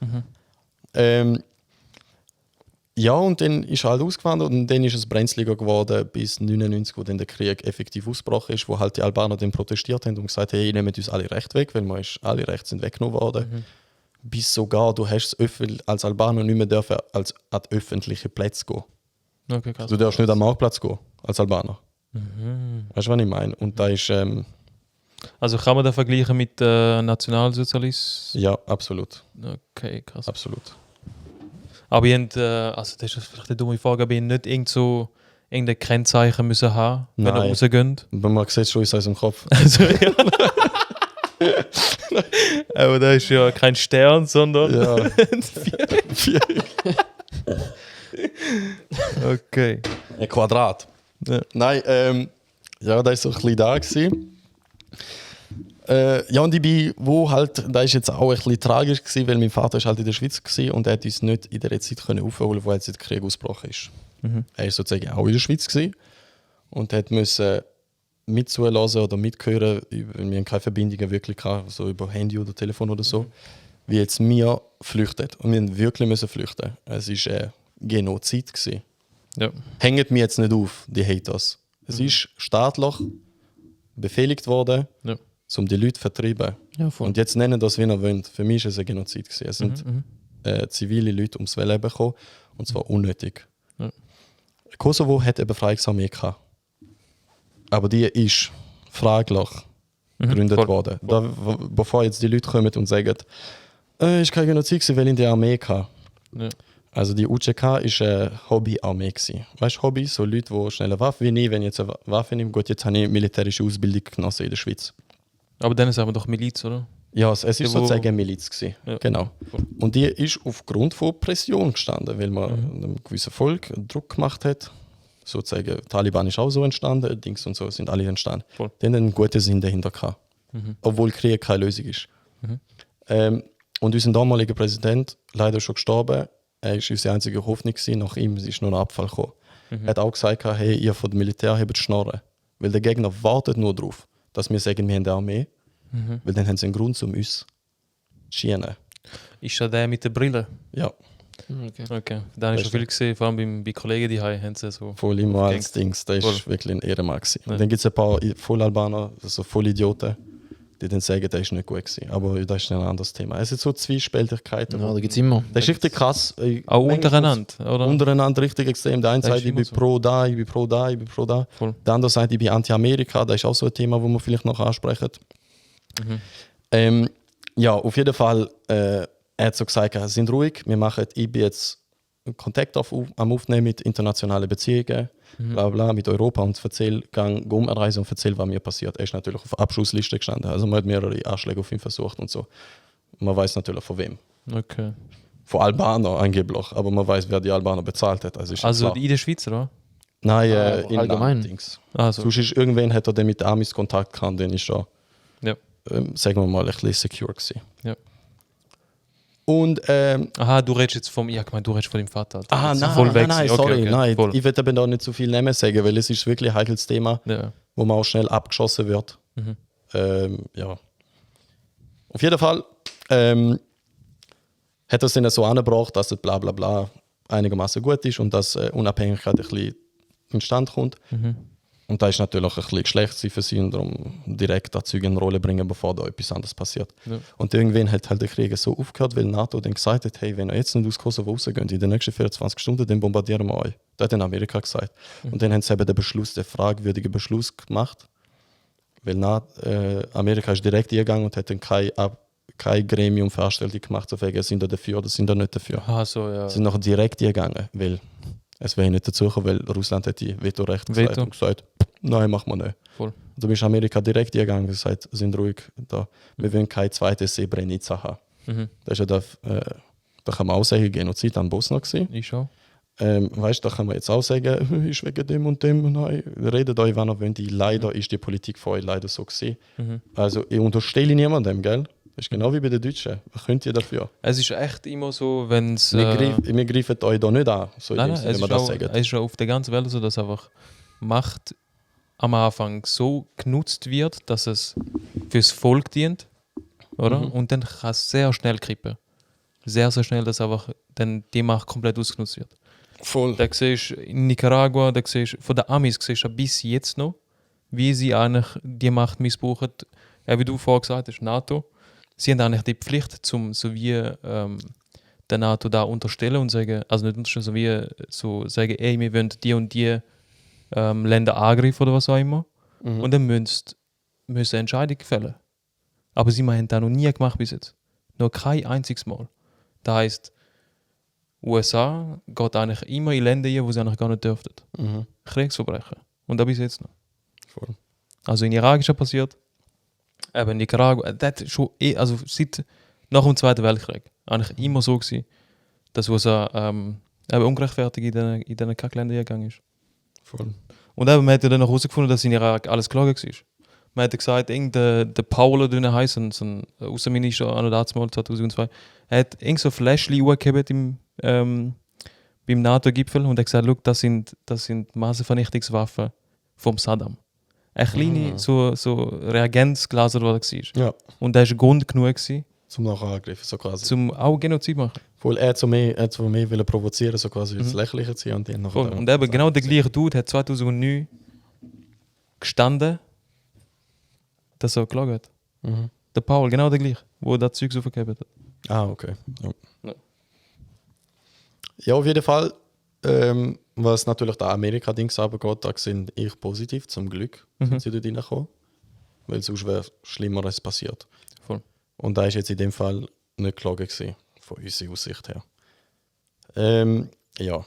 Ja, und dann ist er halt ausgewandert und dann ist es brenzliger geworden bis 1999, wo dann der Krieg effektiv ausgebrochen ist, wo halt die Albaner dann protestiert haben und gesagt haben, hey, nehmt uns alle Rechte weg, weil alle Rechte sind weggenommen worden. Bis sogar, du hast als Albaner nicht mehr dürfen, als an die öffentlichen Plätze gehen. Okay, krass. Du darfst nicht am Marktplatz gehen, als Albaner. Weißt du, was ich meine? Und da ist, Also kann man das vergleichen mit Nationalsozialismus? ja, absolut. Okay, krass. Absolut. Aber ihr habt, also das ist vielleicht eine dumme Frage, aber ihr habt nicht irgendein Kennzeichen müssen haben, wenn ihr Nein. rausgeht? Aber man sieht schon aus dem Kopf. Also, ja. Aber da ist ja kein Stern, sondern Ja. ein Viereck. Okay. Ein Quadrat. Ja. Nein, ja, da ist so ein bisschen da gewesen. Ja, und ich bin, wo halt, da ist jetzt auch ein bisschen tragisch gewesen, weil mein Vater ist halt in der Schweiz gewesen und er hat uns nicht in der Zeit können aufholen, wo jetzt der Krieg ausgebrochen ist. Er ist sozusagen auch in der Schweiz gewesen und hat müssen mitzulassen oder mithören, weil wir keine Verbindungen wirklich hatten, so über Handy oder Telefon oder so, wie jetzt wir flüchten. Und wir mussten wirklich müssen flüchten. Es war Genozid gewesen. Ja. Hängt mir jetzt nicht auf, die Haters. Es ist staatlich befehligt worden, Ja. um die Leute zu vertreiben. Ja, voll. Und jetzt nennen das, wie ihr wollt. Für mich war es ein Genozid gewesen. Es sind zivile Leute ums Leben gekommen, und zwar unnötig. Ja. Kosovo hat eine Befreiungsarmee gehabt. Aber die ist fraglich gegründet voll. worden. Da, bevor jetzt die Leute kommen und sagen, ist kein Genozid gewesen, weil in der Armee hatte. Ja. Also die UCK war eine Hobby-Armee. Weißt du, Hobby, so Leute, die schnell eine Waffe, wie nie, wenn ich jetzt eine Waffe nehme, gut, jetzt habe ich militärische Ausbildung genossen in der Schweiz. Aber dann ist aber doch Miliz, oder? Ja, es ist Ja, wo- sozusagen eine Miliz gewesen. Ja. Genau. Voll. Und die ist aufgrund von Pression gestanden, weil man einem gewissen Volk Druck gemacht hat. Sozusagen, Taliban ist auch so entstanden, Dings und so sind alle entstanden. Voll. Die haben einen guten Sinn dahinter gehabt. Obwohl Krieg keine Lösung ist. Und unser damaliger Präsident, leider schon gestorben, er war unsere einzige Hoffnung gewesen, nach ihm ist nur ein Abfall gekommen. Er hat auch gesagt, hey, ihr von dem Militär habt die Schnorren. Weil der Gegner wartet nur darauf, dass wir sagen, wir haben eine Armee. Weil dann haben sie einen Grund, um uns zu schienen. Ist das der mit der Brille? Ja, Okay. Da habe ich Weißt schon viel gesehen, vor allem bei Kollegen die haben sie so. voll immer als Gangster. Dings. Das Voll. ist wirklich ein Ehrenmann gewesen. Ja. Dann gibt es ein paar Vollalbaner, also Vollidioten, die dann sagen, das ist nicht gut gewesen. Aber das ist ein anderes Thema. Es sind so Zwiespältigkeiten. Ja, da gibt es immer. Das ist richtig krass. Auch Manchmal untereinander, oder? Untereinander richtig extrem. Der eine Das ist sagt, ich immer bin so. pro da, ich bin pro da, ich bin pro da. Voll. Der andere sagt, ich bin anti-Amerika. Das ist auch so ein Thema, das wir vielleicht noch ansprechen. Ja, auf jeden Fall, er hat so gesagt, sind ruhig, ich bin jetzt Kontakt am Aufnehmen mit internationalen Beziehungen, bla bla, mit Europa und gang umreisen und erzähl, was mir passiert. Er ist natürlich auf der Abschlussliste gestanden. Also man hat mehrere Anschläge auf ihn versucht und so. Man weiß natürlich von wem. Okay. Von Albaner angeblich, aber man weiß, wer die Albaner bezahlt hat. Also, ist ja Also klar. in der Schweiz, oder? Nein, aber allgemein. Dings. Also. Sonst ist irgendwann hat er dann mit Amis Kontakt gehabt, dann ist er, Ja. sagen wir mal, ein bisschen secure gewesen. Ja. Und Aha, du redest jetzt vom. Ja, ich meine, du redest von dem Vater. Alter. nein, Jetzt voll weg nein, gewesen. sorry, Okay. nein. Voll. Ich will aber da nicht zu viel Namen sagen, weil es ist wirklich ein heikles Thema, Ja. wo man auch schnell abgeschossen wird. Ja. Auf jeden Fall hat er es dann so angebracht, dass es bla bla bla einigermaßen gut ist und dass Unabhängigkeit ein bisschen in Stand kommt. Und da ist natürlich ein bisschen schlecht für sie und darum direkt da Züge eine Rolle bringen, bevor da etwas anderes passiert. Ja. Und irgendwann hat halt der Krieg so aufgehört, weil NATO dann gesagt hat, hey, wenn ihr jetzt nicht aus Kosovo rausgeht, in den nächsten 24 Stunden, dann bombardieren wir euch. Das hat dann Amerika gesagt. Und dann haben sie eben den fragwürdigen Beschluss gemacht, weil Amerika ist direkt eingegangen und hat dann kein Gremium Veranstaltung gemacht, zu sagen, sind da dafür oder sind da nicht dafür. Aha, so, ja. Sie sind noch direkt gegangen, weil es wäre nicht dazu gekommen, weil Russland hat die Vetorecht gesagt Veto. und gesagt, nein, machen wir nicht. Voll. Da ist Amerika direkt gegangen und gesagt, sind ruhig, da. Wir wollen kein zweites Srebrenica haben. Das ist ja da kann man auch sagen, Genozid an Bosnien gewesen. Ich schon. Weißt du, da kann man jetzt auch sagen, ist wegen dem und dem. Nein, redet euch, wann ihr wollt. Leider ist die Politik von euch leider so gewesen. Also ich unterstelle niemandem, gell? Das ist genau wie bei den Deutschen. Was könnt ihr dafür? Es ist echt immer so, wenn es. Wir greifen euch da nicht an, so in Nein, dem nein, Sinne, es wenn ist, man das auch, sagt. es ist auch auf der ganzen Welt so, dass einfach Macht am Anfang so genutzt wird, dass es fürs Volk dient, oder? Und dann kann es sehr schnell kippen. Sehr, sehr schnell, dass einfach dann die Macht komplett ausgenutzt wird. Voll. Da siehst du in Nicaragua, da siehst du, von den Amis siehst du bis jetzt noch, wie sie eigentlich die Macht missbrauchen. Ja, wie du vorher gesagt hast, NATO. Sie haben eigentlich die Pflicht, zum so wie der NATO da unterstellen und sagen, also nicht unterstellen, so wie so sagen, ey, wir wollen die und die Länder angreifen oder was auch immer. Und dann müssen eine Entscheidung fällen. Aber sie haben das noch nie gemacht bis jetzt. Noch kein einziges Mal. Das heisst, USA geht eigentlich immer in Länder ein, wo sie eigentlich gar nicht dürften. Mhm. Kriegsverbrechen. Und da bis jetzt noch. Voll. Also in Irak ist ja passiert. Eben in Nicaragua. Das ist schon also seit nach dem Zweiten Weltkrieg eigentlich immer so gewesen, dass USA eben ungerechtfertigt in diesen Kackländern gegangen ist. Voll. Und eben, man hat ja dann noch herausgefunden, dass in Irak alles klar war. Man hat gesagt, der Paul oder wie er heisst, so ein Außenminister an der 2002, hat irgend so Fläschchen angegeben beim NATO-Gipfel und hat gesagt, schau, das sind Massenvernichtungswaffen vom Saddam. Eine kleine so Reagenzglas oder was das war. Ja, Und das war Grund genug, gewesen, zum Nachangriffen, so quasi. zum auch Genozid zu machen. Voll, er hat so mehr wollen provozieren, so quasi das Lächerliche zu ziehen und die Voll. Und eben genau der gleiche Dude hat 2009 gestanden, dass er geklagt hat. Mhm. Der Paul, genau der gleiche, wo das Zeug so vergeben hat. Ah, okay. Ja. Ja. Ja, auf jeden Fall. Was natürlich der Amerika-Dings runtergeht, da sind ich positiv, zum Glück sind sie dort reingekommen. Weil sonst wäre Schlimmeres passiert. Voll. Und da ist jetzt in dem Fall nicht gelogen gewesen, von unserer Aussicht her. Ja.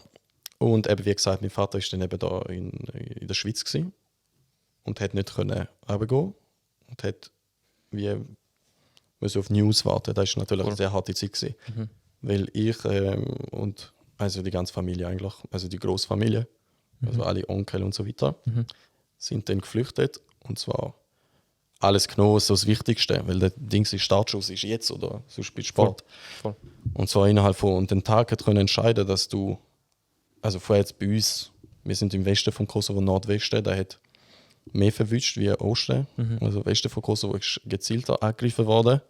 Und eben, wie gesagt, mein Vater war dann eben da in der Schweiz gewesen und hat nicht können runtergehen und hat wie müssen auf News warten. Das war natürlich eine sehr harte Zeit gewesen. Weil ich und also die ganze Familie eigentlich, also die Großfamilie, also alle Onkel und so weiter, sind dann geflüchtet und zwar alles genommen, so das Wichtigste, weil der Dings ist Startschuss ist jetzt oder sonst bei Sport. Voll. Und zwar innerhalb von den Tag können entscheiden, dass du, also vorher jetzt bei uns, wir sind im Westen vom Kosovo, Nordwesten, der hat mehr verwünscht wie Osten. Also Westen von Kosovo ist gezielter angegriffen worden,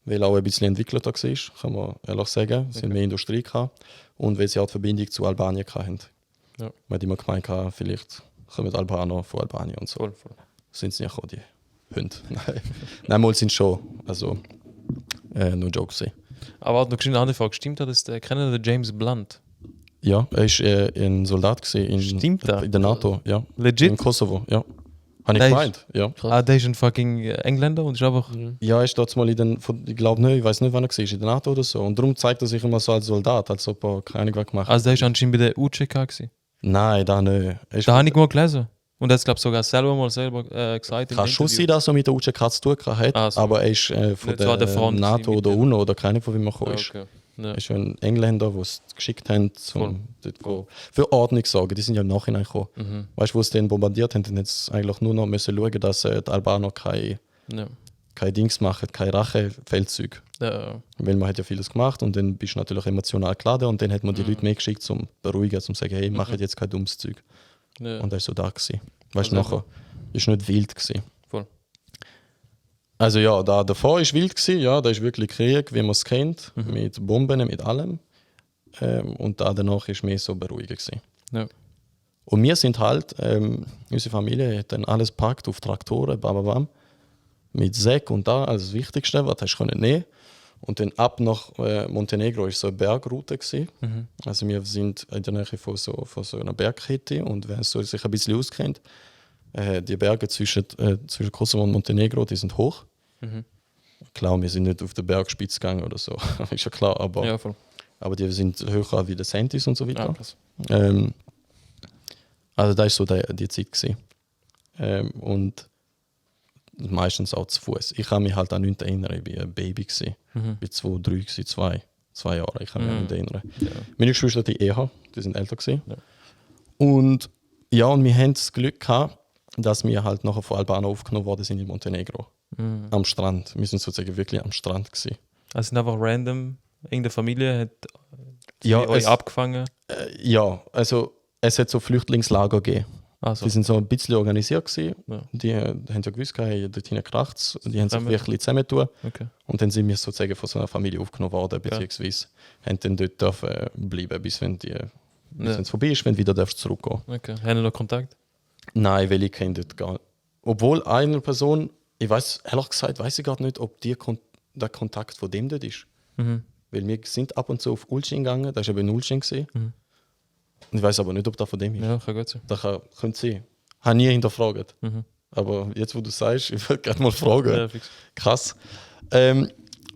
weil auch ein bisschen entwickelter war, kann man ehrlich sagen. Es sind mehr Industrie gehabt und weil sie auch die Verbindung zu Albanien hatten. Ja. Man hat immer gemeint, vielleicht kommen Albaner von Albanien und so. Voll. Sind es nicht auch die Hunde? Nein, mal sind schon. Also, nur Jokes. Aber auch noch eine andere Frage. Stimmt das, dass kennen der James Blunt? Ja, er war ein Soldat Stimmt das? in der NATO. Ja. Legit? In Kosovo, ja. Habe ich Der ist- gemeint, ja. Ah, der ist ein fucking Engländer und ist einfach... Ja, er ist dort mal ich glaube nicht, ich weiß nicht, wann er war, in der NATO oder so. Und darum zeigt er sich immer so als Soldat, als ob er keine Ahnung was gemacht hat. Also der ist anscheinend bei der UCK gewesen. Nein, da nicht. Er ist- Da habe ich mal gelesen. Und er hat es, glaube ich, sogar selber gesagt. im Kann schon Interview. sein, dass er mit der UCK zu tun hat, Ah, so. aber er ist von Nicht so an der der Front NATO gewesen oder mit UNO oder keiner von wem er Ah, gekommen ist. okay. Ja. Er ist ein Engländer, die es geschickt haben, Voll. um dort für Ordnung zu sorgen. Die sind ja im Nachhinein gekommen. Weißt du, wo sie den bombardiert haben, dann jetzt eigentlich nur noch müssen schauen, dass die Albaner kein Dings machen, kein Rachefeldzug. Ja. Weil man hat ja vieles gemacht und dann bist du natürlich emotional geladen und dann hat man die Leute mehr geschickt, um zu beruhigen, um zu sagen, hey, macht jetzt kein dummes Zeug. Ja. Und das war so da. Gewesen. Weißt du, Also nachher ist nicht wild gewesen. Voll. Also ja, da davor war wild gewesen, ja, da ist wirklich Krieg, wie man es kennt, mit Bomben, mit allem. Und da danach ist mehr so beruhigend gewesen. Ja. Und wir sind halt, unsere Familie hat dann alles gepackt auf Traktoren, bam, bam, bam, mit Säck und da, alles das Wichtigste, was du nehmen konntest. Und dann ab nach Montenegro ist so eine Bergroute gewesen. Also wir sind in der Nähe von so einer Bergkette und wer so sich ein bisschen auskennt, die Berge zwischen Kosovo und Montenegro, die sind hoch. Klar, wir sind nicht auf den Bergspitze gegangen oder so, ist ja klar, aber, Ja, voll. aber die sind höher wie der Sentis und so weiter. Ja, krass. Also da war so die Zeit gewesen. Und meistens auch zu Fuß. Ich kann mich halt an nichts erinnern, ich war ein Baby gewesen. Ich war 2, 3 gewesen, 2 Jahre, ich kann mich an nichts erinnern. Ja. Meine Geschwister, die eher, die sind älter gewesen. Ja. Und ja, und wir haben das Glück gehabt, dass wir halt nachher von Albanien aufgenommen worden sind in Montenegro. Am Strand. Wir sind sozusagen wirklich am Strand gewesen. Also sind einfach random, irgendeine Familie hat Ja, euch abgefangen. Ja, also es hat so Flüchtlingslager gegeben. Also, Die sind so ein bisschen organisiert gewesen. Ja. Die haben ja gewusst, hey, dort hinten kracht es. Die haben sich Zusammen. wirklich zusammentun. okay. Und dann sind wir sozusagen von so einer Familie aufgenommen worden, beziehungsweise haben dann dort dürfen bleiben, bis wenn es vorbei ist, wenn du wieder darfst zurückgehen. Okay. Haben ihr noch Kontakt? Nein, weil ich kenne dort gar nicht. Obwohl eine Person, ich weiß, ehrlich gesagt, weiß ich gar nicht, ob der Kontakt von dem dort ist. Weil wir sind ab und zu auf Ulcin gegangen, das war eben in Ulcin. Und ich weiß aber nicht, ob das von dem ist. Ja, kann gut sein. Das könnte sein. Habe nie hinterfragt. Aber jetzt, wo du sagst, ich würde gerne mal fragen. Ja, fix. Krass.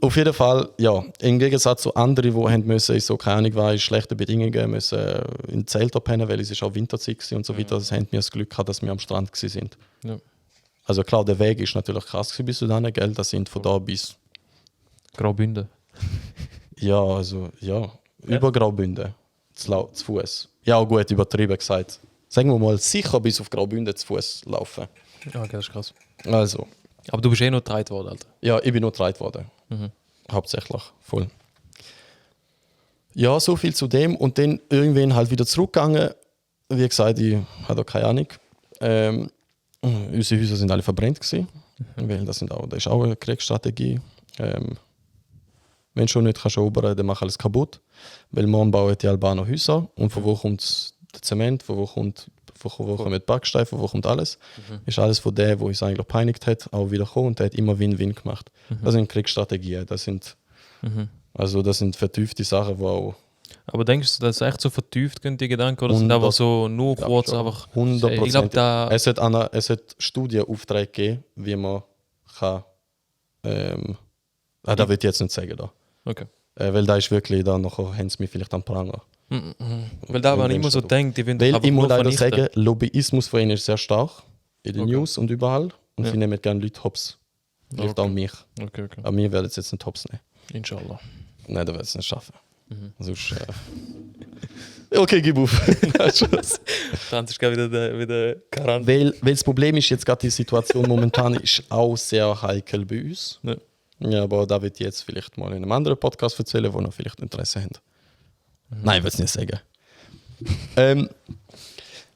Auf jeden Fall, ja, im Gegensatz zu anderen, die haben müssen, in so keine Ahnung war, in schlechten Bedingungen müssen in Zelten pennen, weil es ist auch Winterzeit war und so weiter. Das haben wir das Glück gehabt, dass wir am Strand waren. Ja. Also klar, der Weg ist natürlich krass gewesen bis zu dahin, gell? Das sind von da bis, Graubünden. ja, also, ja, über Graubünden, zu Fuß. Ja, gut, übertrieben gesagt. Sagen wir mal, sicher bis auf Graubünden zu Fuß laufen. Ja, okay, das ist krass. Also, Aber du bist eh noch getragen worden, Alter. ja, ich bin nur getragen worden. Hauptsächlich, voll. Ja, so viel zu dem. Und dann irgendwann halt wieder zurückgegangen. Wie gesagt, ich hatte auch keine Ahnung. Unsere Häuser sind alle verbrannt gewesen. Weil das ist auch eine Kriegsstrategie. Wenn du schon nicht kannst erobern, dann mach alles kaputt. Weil morgen bauen die Albaner Häuser. Und von wo kommt der Zement, von wo kommt die Backsteine, von wo kommt alles. Ist alles von dem, der uns eigentlich gepeinigt hat, auch wieder gekommen. Und der hat immer Win-Win gemacht. Das sind Kriegsstrategien. Das sind vertiefte Sachen, die auch Aber denkst du, das ist echt so vertieft, die Gedanken? Oder sind aber so nur kurz einfach... 100%. Ich glaube, da... Es hat Studienaufträge gegeben, wie man kann. Da will ich jetzt nicht sagen. Da. Okay. Weil da ist wirklich, da nachher haben sie mich vielleicht am Pranger. Weil da man immer so denkt, die wollen Weil einfach ich muss nur leider vernichten. sagen, Lobbyismus von ihnen ist sehr stark. In den Okay. News und überall. Und Ja. sie nehmen gerne Leute hops. Vielleicht Okay. auch mich. Okay. Aber mir werden es jetzt nicht hops nehmen. Inshallah. Nein, da wird es nicht schaffen. Sonst, okay, gib auf. Nein, Spaß. Dann ist wieder Quarantäne. Weil das Problem ist jetzt gerade die Situation momentan ist auch sehr heikel bei uns. Ja. Ja, aber da wird ich jetzt vielleicht mal in einem anderen Podcast erzählen, wo noch vielleicht Interesse haben. Nein, ich will es nicht sagen.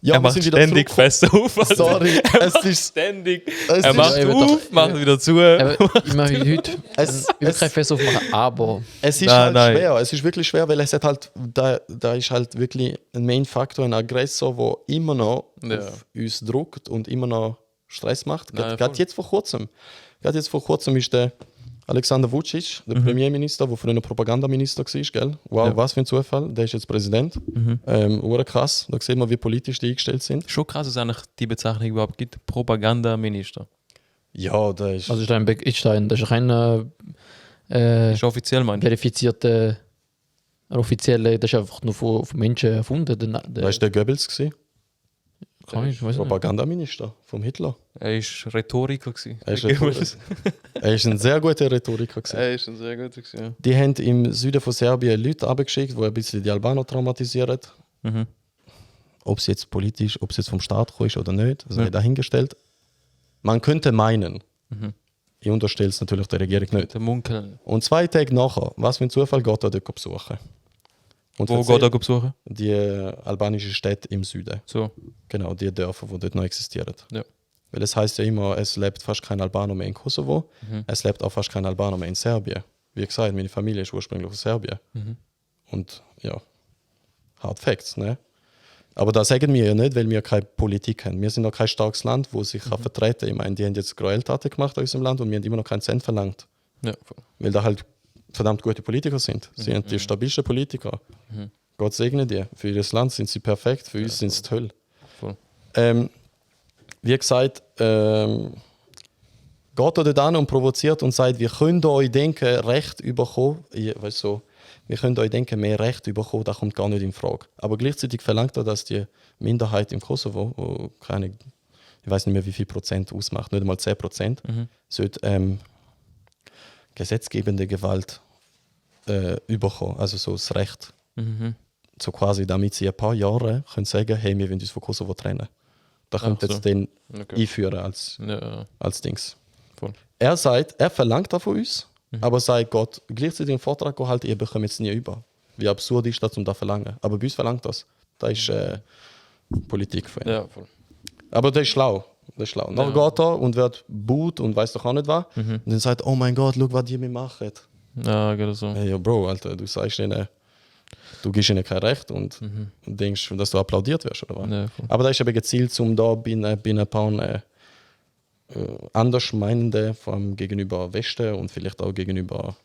Ja, Er macht ständig zurück. fest auf. Alter. Sorry, es ist. Ständig. Es Er ist- macht Ja, ich auf, macht wieder zu. Aber ich mache heute Es- ich will kein Fest aufmachen, aber Es ist Nein, halt nein. schwer. Es ist wirklich schwer, weil es hat halt, da ist halt wirklich ein Main-Faktor, ein Aggressor, der immer noch Ja. auf uns druckt und immer noch Stress macht. Nein, Gerade voll. jetzt vor kurzem ist der Alexander Vucic, der Premierminister, der früher Propagandaminister war, gell? Wow, Ja. was für ein Zufall. Der ist jetzt Präsident. Krass. Da sieht man, wie politisch die eingestellt sind. Schon krass, dass es eigentlich die Bezeichnung überhaupt gibt. Propagandaminister. Ja, der ist. also das ist kein Ist offiziell, meinst du? verifizierter offizielle, das ist einfach nur von Menschen erfunden. Da ist der Goebbels gewesen, Kann ich, weiß nicht. Propagandaminister vom Hitler. Er war Rhetoriker. gewesen. Er ist Er ist ein sehr guter Rhetoriker gewesen. Er ist ein sehr guter. Ja. Die haben im Süden von Serbien Leute abgeschickt, die ein bisschen die Albaner traumatisieren. Mhm. Ob es jetzt politisch, ob es jetzt vom Staat gekommen ist oder nicht, das Ja. sei dahingestellt. Man könnte meinen, ich unterstelle es natürlich der Regierung nicht. Der Munkel. Und 2 Tage nachher, was für ein Zufall, geht er dort besuchen. Und Wo erzählt geht er besuchen? die albanische Städte im Süden. So. Genau, die Dörfer, die dort noch existieren. Ja. Weil es heißt ja immer, es lebt fast kein Albaner mehr in Kosovo, es lebt auch fast kein Albaner mehr in Serbien. Wie gesagt, meine Familie ist ursprünglich aus Serbien. Und ja, Hard Facts, ne? Aber das sagen wir ja nicht, weil wir keine Politik haben. Wir sind auch kein starkes Land, wo sich kann vertreten kann. Ich meine, die haben jetzt Gräueltaten gemacht aus unserem Land und wir haben immer noch keinen Cent verlangt. Ja, voll. Weil da halt verdammt gute Politiker sind. Sie sind die stabilsten Politiker. Gott segne die. Für ihr Land sind sie perfekt, für uns sind sie toll. Voll. Wie gesagt, geht er dort an und provoziert und sagt, wir können euch denken, Recht bekommen. Weißt so, wir können euch denken, mehr Recht bekommen, das kommt gar nicht in Frage. Aber gleichzeitig verlangt er, dass die Minderheit im Kosovo, wo keine, ich weiß nicht mehr, wie viel Prozent ausmacht, nicht einmal 10%, sollte gesetzgebende Gewalt bekommen, also so das Recht. So quasi, damit sie ein paar Jahre können sagen, hey, wir wollen uns von Kosovo trennen. Da kommt Ach so. jetzt den Okay. einführen Ja, als Dings. voll. Er sagt, er verlangt das von uns, aber sagt Gott, gleichzeitig einen Vortrag gehalten, ihr bekommt es nie über. Wie absurd ist das, um das zu verlangen? Aber bei uns verlangt das. Das ist Politik für ihn. Ja, voll. Aber der ist schlau. Der ist schlau. Dann geht er und wird boot und weiß doch auch nicht was. Und dann sagt, oh mein Gott, schau, was die mir machen. Ja, geht so. Hey, ja, Bro, Alter, du sagst ihnen, du gibst ihnen kein Recht und denkst, dass du applaudiert wirst, oder was? Ja, voll. Aber da ist eben gezielt, um da bei ein paar Andersmeinende, vor allem gegenüber Westen und vielleicht auch gegenüber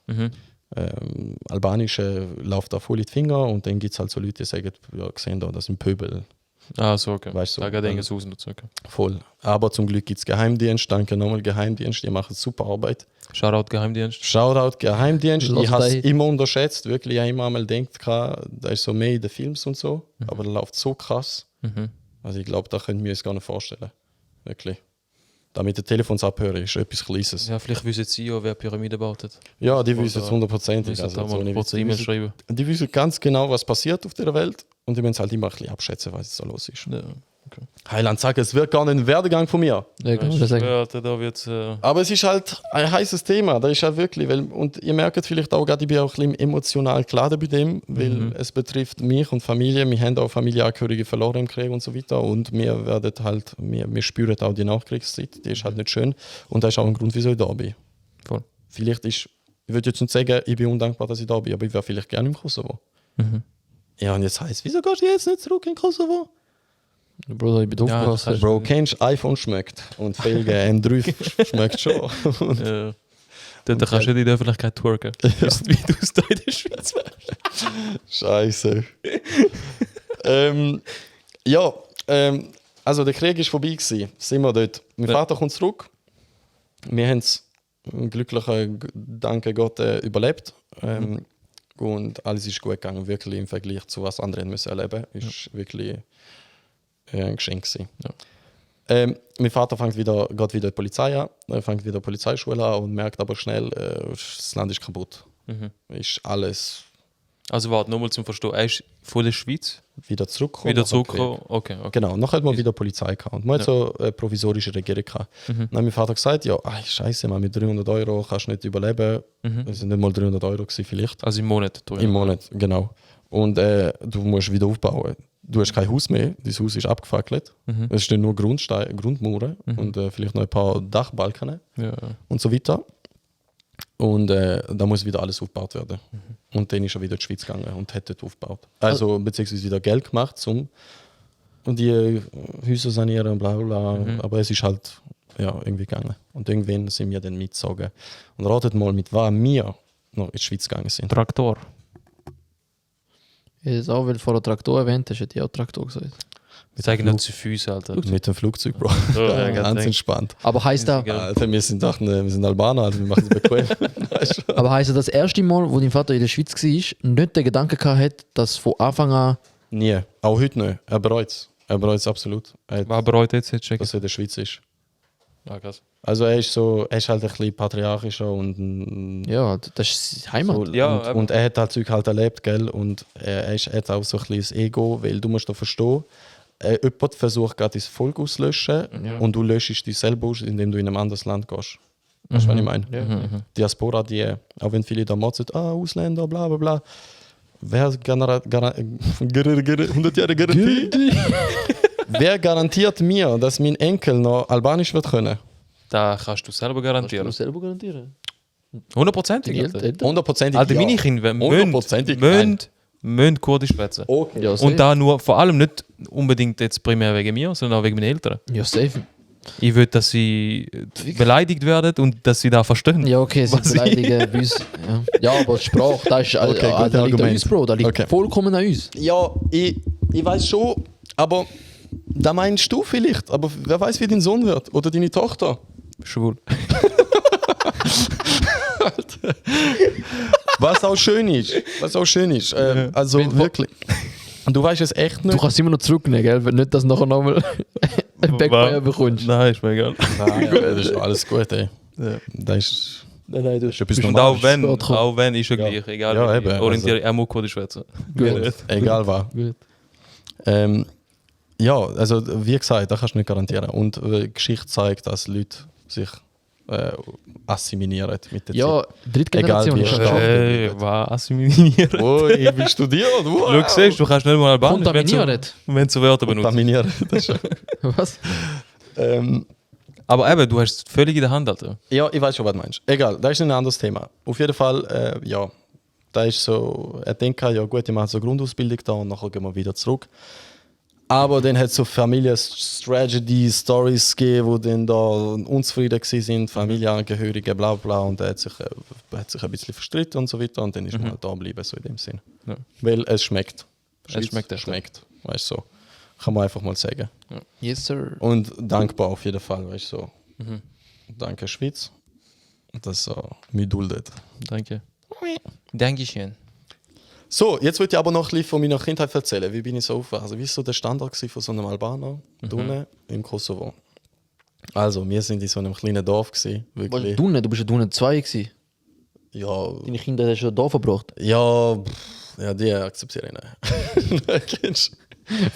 Albanischen, läuft da voll in die Finger und dann gibt es halt so Leute, die sagen, ja, gesehen da, das sind Pöbel. Ah, so, okay. Weißt du, Da geht also- irgendwas aus und so, okay. Voll. Aber zum Glück gibt es Geheimdienst, danke nochmal Geheimdienst, die machen super Arbeit. Shoutout Geheimdienst. Shoutout Geheimdienst, Los ich habe es da. immer unterschätzt, wirklich, ich habe immer einmal gedacht, da ist so mehr in den Films und so, aber der läuft so krass. Mhm. Also ich glaube, da können wir uns gar nicht vorstellen. Wirklich. Da mit den Telefons abhören ist etwas Kleines. Ja, vielleicht wissen sie ja, wer Pyramide gebaut hat. Ja, die Oder wissen es hundertprozentig. Müssen Also, da so mal eine kurz Witze. eine E-Mail schreiben. Die wissen ganz genau, was passiert auf der Welt und die müssen es halt immer ein bisschen abschätzen, was so los ist. Ja. Heiland sagt, es wird gar nicht ein Werdegang von mir. Ja, kann man das sagen. Ja, da wird's, Aber es ist halt ein heißes Thema. Das ist halt wirklich, und ihr merkt vielleicht auch, gerade, ich bin auch ein bisschen emotional geladen bei dem, weil es betrifft mich und Familie. Wir haben auch Familienangehörige verloren im Krieg und so weiter. Und wir spüren auch die Nachkriegszeit, die ist halt nicht schön. Und das ist auch ein Grund, wieso ich da bin. voll. Vielleicht ist, ich würde jetzt nicht sagen, ich bin undankbar, dass ich da bin, aber ich wäre vielleicht gerne im Kosovo. Mhm. Ja, und jetzt heißt, wieso gehst du jetzt nicht zurück in Kosovo? Bruder, ich bin Ja, aufgepasst. das Bro, kennst du, iPhone schmeckt und Felge N3 schmeckt schon. Und Dort kannst du nicht in der Öffentlichkeit twerken. Wie du es da in der Schweiz wärst. Scheiße. Also der Krieg ist vorbei gewesen. Sind wir dort. Mein Ja. Vater kommt zurück. Wir haben es glücklicher danke Gott überlebt. Und alles ist gut gegangen, wirklich im Vergleich zu was andere müssen erleben. Ist wirklich ein Geschenk gewesen. Ja. Mein Vater geht wieder in die Polizei an, fängt wieder Polizeischule an und merkt aber schnell, das Land ist kaputt. Ist alles Also warte, nochmal zum Verstehen. Er ist von der Schweiz wieder zurückgekommen. wieder nach dem Krieg. zurückgekommen. Okay. Genau, nachher hat man wieder Polizei gehabt. Und man hat so eine provisorische Regierung gehabt. Dann hat mein Vater gesagt, ja, scheiße, man, mit 300 € kannst du nicht überleben. Das sind nicht mal 300 € gewesen, vielleicht. Also im Monat. Im Monat, genau. Und du musst wieder aufbauen. Du hast kein Haus mehr, dein Haus ist abgefackelt. Es stehen nur Grundmauern und vielleicht noch ein paar Dachbalken Ja. und so weiter. Und da muss wieder alles aufgebaut werden. Und dann ist er wieder in die Schweiz gegangen und hat dort aufgebaut. Also beziehungsweise wieder Geld gemacht, um die Häuser sanieren und bla bla bla. Aber es ist halt irgendwie gegangen. Und irgendwann sind wir dann mitgezogen. Und ratet mal, mit was wir noch in die Schweiz gegangen sind. Traktor. Ich hätte es auch, weil du vorher Traktor erwähnt hast, hätte ich auch Traktor gesagt. Wir zeigen nicht zu Füßen, Alter. Mit dem Flugzeug, Bro. Ja, Ganz ganz entspannt. Aber heißt da, Alter, wir sind Albaner, also wir machen es bequem. Weißt du? aber heisst das erste Mal, wo dein Vater in der Schweiz war, nicht den Gedanken gehabt hat, dass von Anfang an. Nie. Auch heute nicht. Er bereut es. Er bereut es absolut. Was bereut jetzt? Check. Dass er in der Schweiz ist. Ah, krass. Also er ist halt ein bisschen patriarchischer und Ja, das ist Heimat. so, Ja, und er hat halt Zeug halt erlebt, gell? Und er hat auch so ein bisschen das Ego, weil du musst da verstehen, jemand versucht gerade das Volk auszulöschen und du löschst dich selber aus, indem du in ein anderes Land gehst. Weißt du, was ich meine? Diaspora, auch wenn viele da motzen, Ausländer, bla bla bla. Wer 100 Jahre Garantie? Wer garantiert mir, dass mein Enkel noch Albanisch wird können? Da kannst du selber garantieren. selber garantieren. 100%ig. Alter. 100%. Alter, meine Kinder Hundertprozentig, müssen Kurdisch sprechen. Okay. Ja, safe. Und da nur, vor allem nicht unbedingt jetzt primär wegen mir, sondern auch wegen meinen Eltern. Ja, safe. Ich will, dass sie beleidigt werden und dass sie da verstehen. Ja, okay, sie Was beleidigen bei uns. Ja, aber die Sprache, das ist, Okay, da gutes liegt an Argument. uns, Bro. Da liegt Okay. vollkommen an uns. Ja, ich weiß schon, aber da meinst du vielleicht. Aber wer weiß, wie dein Sohn wird oder deine Tochter. Schwul. Was auch schön ist. Also wirklich. Du weißt es echt Du nicht. kannst immer noch zurücknehmen, gell? Wenn nicht, dass du nachher nochmal ein Backfire bekommst. Nein, ist mir egal. Nein, das ist alles gut, ey. Ja. Das ist Nein, du etwas Und Normales. auch wenn, ist ja gleich. Egal, Ja, wie eben, also- orientiere er muss Kurdisch schwätzen. Gut. Egal was. Gut. Ja, also wie gesagt, das kannst du nicht garantieren. Und die Geschichte zeigt, dass Leute sich assimilieren mit der Ja, Drittgeneration Egal wie ist schon stark. da. Hey, was assimilieren. Zeit. Oh, ich bin studiert. Wow. Schau, siehst du, kannst nicht mal Albanisch, Kontaminiert. wenn du so Wörter benutzt. Kontaminieren. Das ist, Was? Aber eben, du hast es völlig in der Hand, Alter. ja, ich weiß schon, was du meinst. Egal, das ist ein anderes Thema. Auf jeden Fall, ja, da ist so, er denkt, ja gut, ich mache so eine Grundausbildung da und nachher gehen wir wieder zurück. Aber dann hat es so Familien-Strategy-Stories gegeben, wo dann da unzufrieden sind, Familienangehörige, bla bla, und er hat sich ein bisschen verstritten und so weiter und dann ist man halt da geblieben, so in dem Sinn. Ja. Weil es schmeckt. Es schmeckt echt. Schmeckt, weißt du so. Kann man einfach mal sagen. Yes, sir. Und dankbar auf jeden Fall, weißt du so. Danke Schweiz, dass mich duldet. Danke. Dankeschön. So, jetzt würde ich aber noch ein bisschen von meiner Kindheit erzählen. Wie bin ich so aufgewachsen? Also, wie war so der Standard von so einem Albaner unten im Kosovo? Also, wir sind in so einem kleinen Dorf gewesen, wirklich. Du bist ja Dunne 2 gewesen. Ja, Deine Kinder hast du ja da verbracht. ja, ja, die akzeptiere ich nicht. Kennst du?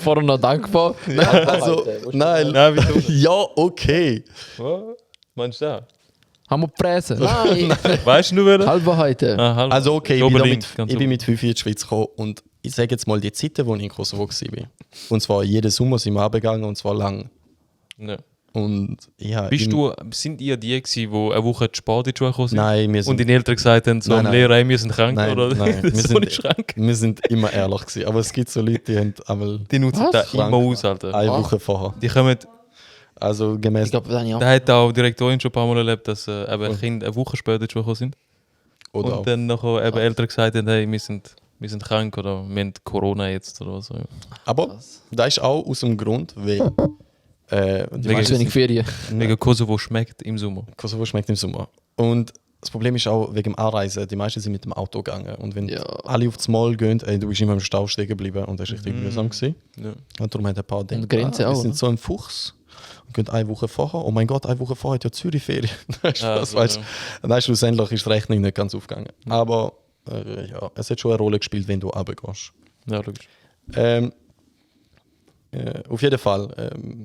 Vorher noch dankbar. Nein, also, nein, Nein, wieso? ja, okay. Was? Meinst du das? Haben wir gepressen? Nein. Weißt du wer? Halbwahrheiten. Halb. Also, okay, ich Oberlink, bin, ganz ich bin mit 5 in die Schweiz gekommen und ich sage jetzt mal die Zeiten, wo ich in Kosovo war. Und zwar jeden Sommer sind wir abgegangen und zwar lang. Ja. Und ja, Sind ihr die gewesen, die eine Woche zu spät in die Schule gekommen sind? Nein, wir sind, Und deine Eltern gesagt haben, so Nein, am nein. Lehrer, wir sind krank, nein, oder? nein, wir so nicht krank. wir sind immer ehrlich gewesen. Aber es gibt so Leute, die haben einmal Die nutzen Was? das immer Krank. aus, Alter. eine Woche vorher. Die kommen, Also gemäß. Ich glaube, das habe ich auch. da hat auch die Direktorin schon ein paar Mal erlebt, dass eben Kinder eine Woche später in die Schule gekommen sind. Oder Und dann nachher eben Eltern gesagt haben, hey, wir sind krank oder wir haben Corona jetzt oder so. Ja. aber das ist auch aus dem Grund, weil die Wegen- meisten Zu wenig Ferien. Wegen Kosovo schmeckt im Sommer. Kosovo schmeckt im Sommer. Und das Problem ist auch wegen dem Anreisen. Die meisten sind mit dem Auto gegangen. Und wenn Ja. alle aufs Mall gehen, du bist immer im Stau stehen geblieben und das war richtig mühsam gewesen. Ja. Und darum haben ein paar gedacht, Grenze wir auch, sind oder? so ein Fuchs und gehen eine Woche vorher. Oh mein Gott, eine Woche vorher hat ja Zürich Ferien. Weißt du Ah, was, so, weißt ja. du? Nein, schlussendlich ist die Rechnung nicht ganz aufgegangen. Aber ja, es hat schon eine Rolle gespielt, wenn du runtergehst. Ja, logisch. Auf jeden Fall,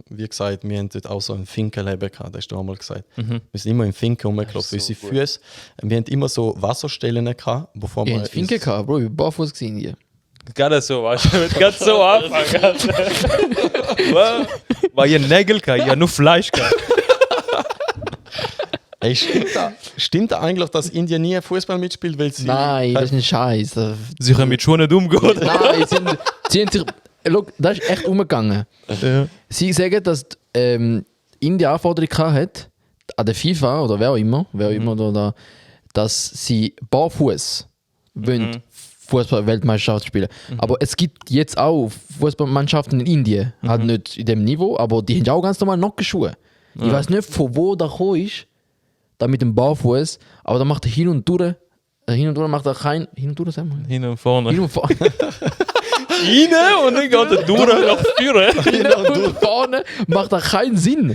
wie gesagt, wir haben dort auch so ein Finkenleben gehabt, das hast du auch mal gesagt. Wir sind immer im Finken rumgelaufen, unsere Füße. Wir haben immer so Wasserstellen gehabt, bevor Ich wir... hatte Finke gehabt, Bro. Ich war barfuß gewesen hier. Gerade so, weißt du, mit ganz so anfangen. Weil ihr Nägel gehabt, ihr nur Fleisch gehabt. Ey, stimmt da eigentlich, dass Indien nie Fußball mitspielt, weil sie... Nein, das ist ein Scheiß. Sie können mit Schuhen nicht umgehen. Nein, sie haben sich. Look, das ist echt umgegangen. Ja. Sie sagen, dass Indien Anforderungen hat an der FIFA oder wer auch immer, oder, dass sie barfuß wollen Fußball-Weltmeisterschaft spielen. Aber es gibt jetzt auch Fußballmannschaften in Indien, halt nicht in dem Niveau, aber die haben auch ganz normal Nockenschuhe. Ich weiß nicht, von wo da gekommen ist, da mit dem Barfuß, aber da macht er hin und durch macht er kein. Hin und durch, sagen wir. Hin und vorne. Hin und vorne. Rein und dann geht er durch nach vorne. Hin und vorne macht da keinen Sinn.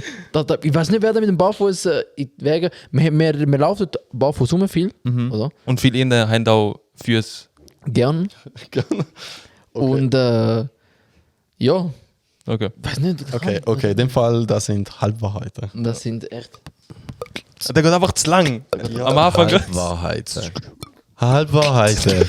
Ich weiß nicht, wer da mit dem Barfuß in die Wege. Wir laufen barfuß rum viel, oder? Und viele Inder haben auch Füße. Gern. Und ja, Okay. weiß nicht. Okay, in dem Fall, das sind Halbwahrheiten. Das sind echt. Der geht einfach zu lang. Am Anfang. Halbwahrheiten. Halbwahrheiten.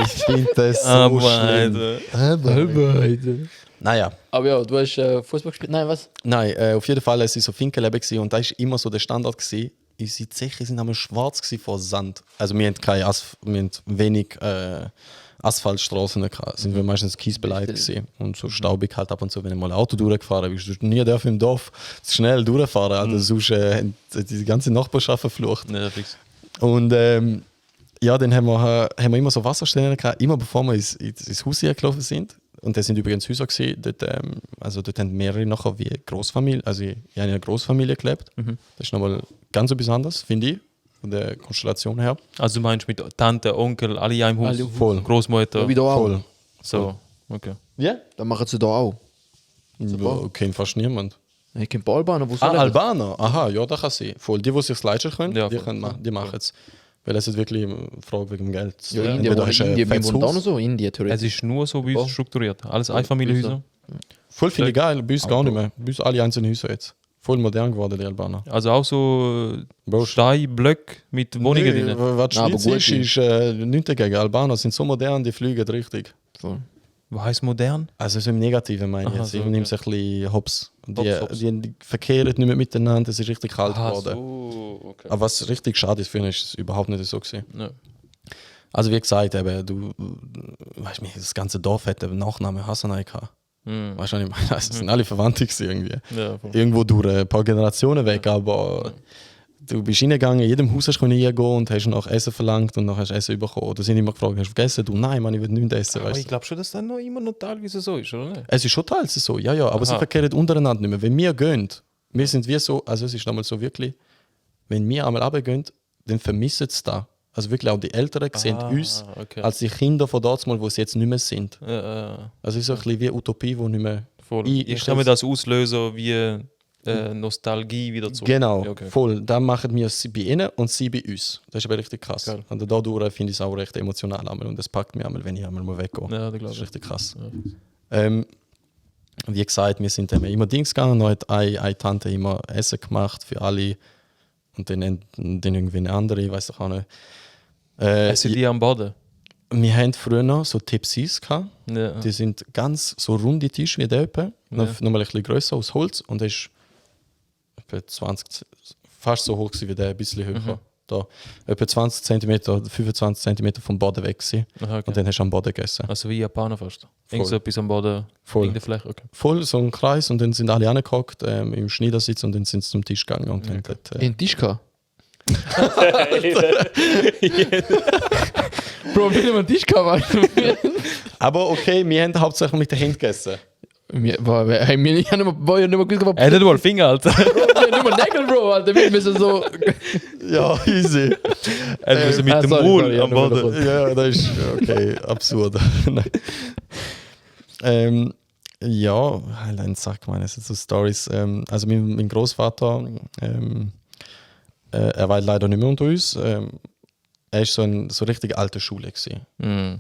Ich finde das so schlimm. Halbwahrheiten. Naja, Aber ja, du hast Fußball gespielt? Nein, was? nein, auf jeden Fall, es war so Finkenleben gewesen und da war immer so der Standard gewesen. Unsere Zeche sind einmal schwarz gewesen vor Sand. Also wir haben wenig Asphaltstraßen gehabt. Sind wir meistens kiesbeleidigt gewesen und so staubig halt ab und zu, wenn mal ein Auto durchgefahren bist. Du nie darf im Dorf zu schnell durchfahren, also sonst die ganze Nachbarschaft verflucht. Ja, fix. Und ja, dann haben wir immer so Wasserstellen gehabt, immer bevor wir ins Haus hier gelaufen sind. Und das sind übrigens Häuser gewesen, dort haben mehrere nachher wie Großfamilie, also ich habe in einer Großfamilie gelebt. Das ist nochmal ganz etwas anderes, finde ich, von der Konstellation her. Also du meinst mit Tante, Onkel, alle in einem Haus? Alle Voll. Großmutter? Wie da auch. Voll. So, okay. Ja? Dann machen sie da auch. Ja, kennt fast niemand. Ich kenne Ballbahnen, wo sie Albaner? Aha, ja, das kann sein. Voll. Die sich es leisten können, Ja, die, voll. die machen es. Weil es ist wirklich eine Frage wegen dem Geld. Ja, Entweder hast du ein Indien, wir fettes wohnen auch noch Haus. so. Indien, Es theoretisch. ist nur so bei uns Oh. strukturiert. Alles Einfamilienhäuser. Voll viele geil, bei uns gar nicht mehr. Bei uns alle einzelne Häuser jetzt. Voll modern geworden, die Albaner. Also auch so Bro, Steinblöcke mit Wohnungen drin. Was die Aber Schweiz gut ist nichts dagegen. Albaner sind so modern, die fliegen richtig. Voll. Was heisst modern? Also so im Negativen meine ich Aha, jetzt. so, Ich okay. nehme es ein bisschen hops. Hops. Die verkehren nicht mehr miteinander, es ist richtig kalt geworden. so, okay. Aber was richtig schade ist, finde ich, ist es überhaupt nicht so gewesen. Ja. Also wie gesagt, eben, du weißt nicht, das ganze Dorf hätte einen Nachnamen Hassanai gehabt. Mhm. Weißt du, was ich meine? Also, es sind alle Verwandte gewesen irgendwie. Ja, voll. Irgendwo durch ein paar Generationen weg, aber Du bist reingegangen, in jedem Haus hast du reingehen und hast nach Essen verlangt und nachher hast du Essen bekommen. Oder sind immer gefragt, hast du vergessen? Du, nein, Mann, ich will nichts essen. Aber Weißt ich glaube schon, dass das noch immer noch teilweise so ist, oder nicht? Es ist schon teils so, ja, aber Aha. sie verkehren untereinander nicht mehr. Wenn wir gehen, wir sind wie so, also es ist damals so wirklich, wenn wir einmal runtergehen, dann vermissen sie da. Also wirklich auch die Eltern sehen uns okay. als die Kinder von dort mal, wo sie jetzt nicht mehr sind. Also es ist so ein bisschen wie Utopie, die nicht mehr... Voll. Ich Ich kann mir das auslösen wie Nostalgie wieder zurück. Genau, Ja, okay. voll. Dann machen wir sie bei ihnen und sie bei uns. Das ist aber richtig krass. Geil. Und dadurch finde ich es auch recht emotional einmal und das packt mich einmal, wenn ich einmal mal weggehe. Ja, das Das glaube ist ich. richtig krass. Ja. Wie gesagt, wir sind dann immer Dings gegangen, dann hat eine Tante immer Essen gemacht für alle und dann irgendwie eine andere, ich weiß auch nicht. Essen die am Boden? Wir hatten früher noch so Tipsis gehabt. Ja. Die sind ganz so runde Tische wie der etwa, Ja. nochmal ein bisschen grösser aus Holz und das ist etwa 20, fast so hoch gewesen wie der, ein bisschen höher. Da, etwa 20 cm, 25 cm vom Boden weg gewesen. Aha, okay. Und dann hast du am Boden gegessen. Also wie Japaner fast. Voll. Irgend so etwas am Boden, Voll. irgendeine Fläche, okay. Voll so ein Kreis und dann sind alle angehockt im Schneidersitz und dann sind sie zum Tisch gegangen. Und dann dort, Den Tisch gehabt. Bro, wie haben wir einen Tisch gehabt? aber okay, wir haben hauptsächlich mit der Hand gegessen. Ich habe ja nicht mehr gewusst, was Nicht mal Finger, Alter. wir haben nicht mal Nägel, Bro, Alter. Wir müssen so. Ja, easy. Also mit dem sorry, Maul sorry, am ja, nur Boden. davon. Ja, das ist okay, absurd. Ja, dann sag mal, das sind so Stories. Also mein Großvater, er war leider nicht mehr unter uns. Er war so richtig alte Schule gewesen. Mhm.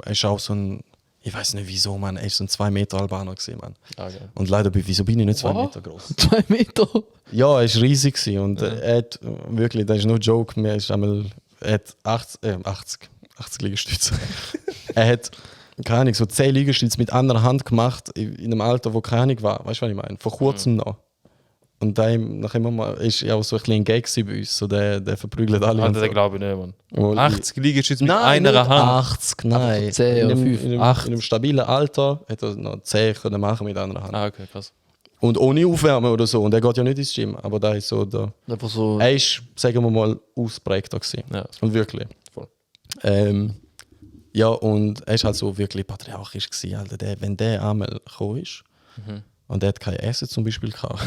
Er ist auch so ein, ich weiß nicht wieso, man, er ist so ein 2 Meter Albaner gewesen, man. Ah, geil. Und leider, wieso bin ich nicht 2 Wow. Meter groß? 2 Meter. Ja, er war riesig gewesen und er hat wirklich, das ist no joke, er hat 80 Liegestütze. Er hat, keine Ahnung, so 10 Liegestütze mit einer Hand gemacht, in einem Alter, wo keine Ahnung war. Weißt du, was ich meine? Vor kurzem noch. Und dann nachher ist ja auch so ein bisschen ein Gag gewesen bei uns, so der verprügelt alle. Alter, und das so. glaube ich nicht, Mann. Wo- 80 Liegestütze mit Nein, einer nicht Hand. 80, nein. 10 oder in, 5. einem, in, einem, in einem stabilen Alter hätte er noch 10 können machen mit einer Hand. Ah, okay, krass. Und ohne Aufwärmen oder so. Und er geht ja nicht ins Gym, aber da ist so der. Einfach so. Er ist, sagen wir mal, ausprägter gewesen. Ja. Und wirklich. Voll. Ja, und er ist halt so wirklich patriarchisch gewesen, Alter. Wenn der einmal gekommen ist und der hat kein Essen zum Beispiel gehabt,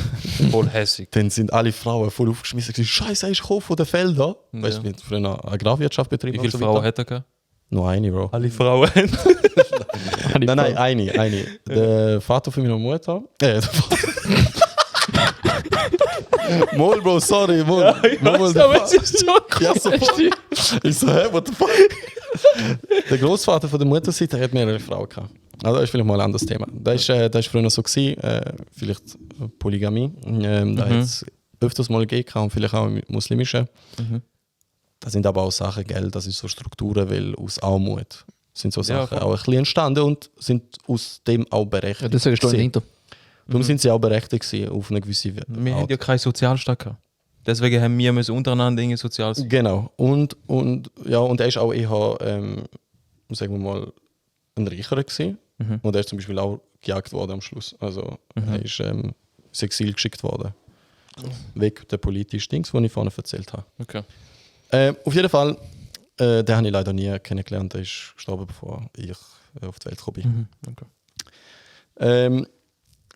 Voll hässig. dann sind alle Frauen voll aufgeschmissen gewesen. Scheiße, er ist gekommen von den Feldern. Ja. Weißt du, wir haben früher noch Agrarwirtschaft betrieben. Wie viele und so Frauen weiter. hat er gehabt? Nur eine, Bro. Alle Frauen. Nein, eine. Der Vater von meiner Mutter. Der Vater. Mol, Bro, sorry, Mol. Mol, der aber es ist so Ja, so voll. Ich so, hä, what the fuck? Der Großvater von der Mutterseite hat mehrere Frauen gehabt. Also das ist vielleicht mal ein anderes Thema. Das ist früher so gewesen, vielleicht Polygamie. Da hat es öfters mal gegeben und vielleicht auch mit muslimischen. Das sind aber auch Sachen, gell, das ist so Strukturen, weil aus Armut sind so Ja, Sachen voll. auch ein bisschen entstanden und sind aus dem auch berechtigt. Ja, deswegen steht gewesen. dahinter. Darum sind sie auch berechtigt gewesen auf eine gewisse Wir Art. haben ja keinen Sozialstaat gehabt. Deswegen haben wir müssen untereinander irgendwie sozial sein. Genau. Und er ist auch eher, sagen wir mal, ein Reicherer gewesen. Und er ist zum Beispiel auch gejagt worden am Schluss. Also er ist ins Exil geschickt worden. Wegen der politischen Dings, die ich vorhin erzählt habe. Okay. Auf jeden Fall, den habe ich leider nie kennengelernt. Er ist gestorben, bevor ich auf die Welt gekommen bin. Okay.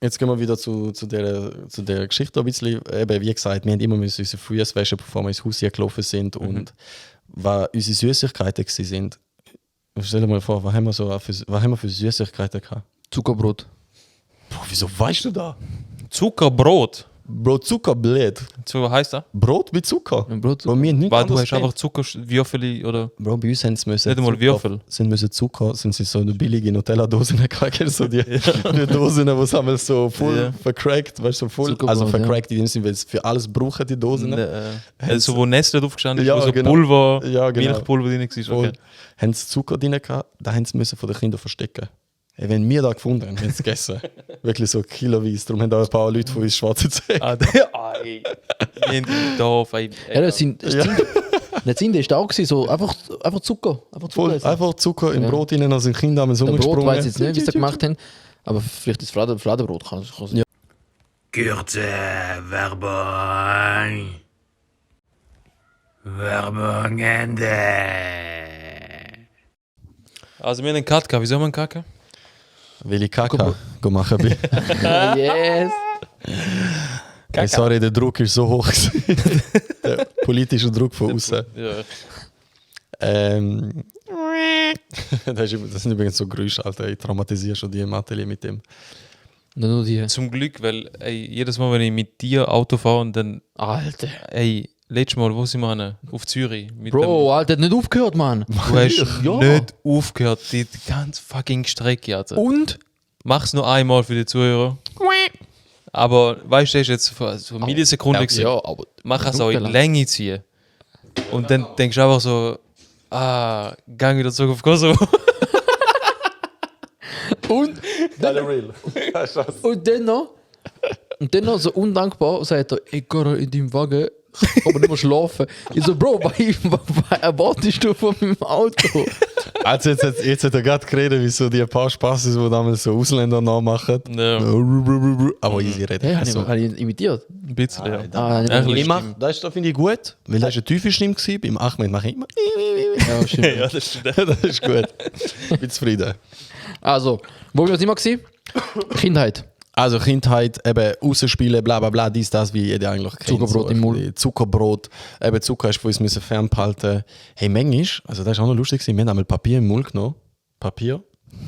Jetzt gehen wir wieder zu der Geschichte ein bisschen. Eben, wie gesagt, wir haben immer unsere Füße waschen, bevor wir ins Haus hier gelaufen sind. Und was unsere Süßigkeiten sind. Stell dir mal vor, was haben wir für Süßigkeiten gehabt? Zuckerbrot. Boah, wieso weißt du da? Zuckerbrot. Bro, Zuckerblät. So heißt das? Brot mit Zucker. Ein Brot. Bei mir nicht Weil du anders hast kennt. einfach Zuckerwürfel oder. Bro, bei uns haben sie müssen Nicht einmal Würfel. sind sie so eine billige Nutella-Dosen gehabt, kennst du die Dosen, wo es einmal so voll Ja. vercrackt, weißt du, so voll, Zuckerbrot, also vercrackt in dem Sinne, weil es für alles brauchen die Dosen. Also wo Nestle draufgestanden ist, Ja, wo so genau. Pulver, Ja, genau. Milchpulver drin war. Voll. Okay. Haben sie Zucker drin gehabt, da haben sie müssen von den Kindern verstecken. Ey, wenn wir da gefunden haben, haben sie gegessen. Wirklich so kiloweise. Darum haben auch ein paar Leute von uns schwarze Zähne. Ah, der. Ei. Wir haben im Dorf. Ja, das Zinde ist da auch gewesen, so einfach Zucker. Einfach Zucker. Voll, essen. einfach Zucker im Ja. Brot rein, also ein Kind haben so Ein Brot umgesprungen. weiß ich jetzt nicht, wie sie das gemacht haben. Aber vielleicht das Fladenbrot kann es sein. Ja. Kürze Werbung. Werbung Ende. Also wir haben einen Cut gehabt. Wie soll man kacken? Will ich Kaka machen bin. Yes. Hey, sorry, der Druck ist so hoch. Der politische Druck von außen. Ja. Das sind übrigens so Geräusche, Alter. Ich traumatisiere schon die im Atelier mit dem. Nur die. Zum Glück, weil jedes Mal, wenn ich mit dir Auto fahre und dann, Alter. letztes Mal, wo sind wir hin? Auf Zürich. Mit Bro, Alter, hat nicht aufgehört, Mann. du hast Ja. nicht aufgehört, die ganze fucking Strecke, Alter. Und? Mach's nur einmal für die Zuhörer. Aber weißt du, das ist jetzt so eine Millisekunde gewesen. Ja, aber. Mach es auch in die Länge ziehen. Und dann denkst du einfach so, gang wieder zurück auf Kosovo. Und? Real. Und dann noch so undankbar sagt er, ich gehe in deinem Wagen, aber nicht mehr schlafen. Ich so, Bro, was erwartest du von meinem Auto? Also jetzt hat er gerade geredet, wie so die paar Spaß, die damals so Ausländer nachmachen. Ja, Aber easy reden. Hey, Also, habe ich imitiert? ein bisschen, ja. Ah, Ja, ich mach, das finde ich gut, weil das ist eine tiefe Stimme gewesen. Beim Ahmed mache ich immer. ja, stimmt. Ja, das stimmt. Das ist gut. Ich bin zufrieden. Also, wo wir uns immer gewesen? Kindheit. Also Kindheit, eben rausspielen, bla bla bla, dies, das, wie jeder eigentlich kennt. Zuckerbrot im Mund. Zuckerbrot, eben Zucker hast du von uns müssen fernbehalten. Hey, manchmal, also das ist auch noch lustig gewesen, wir haben einmal Papier im Mund genommen. Papier,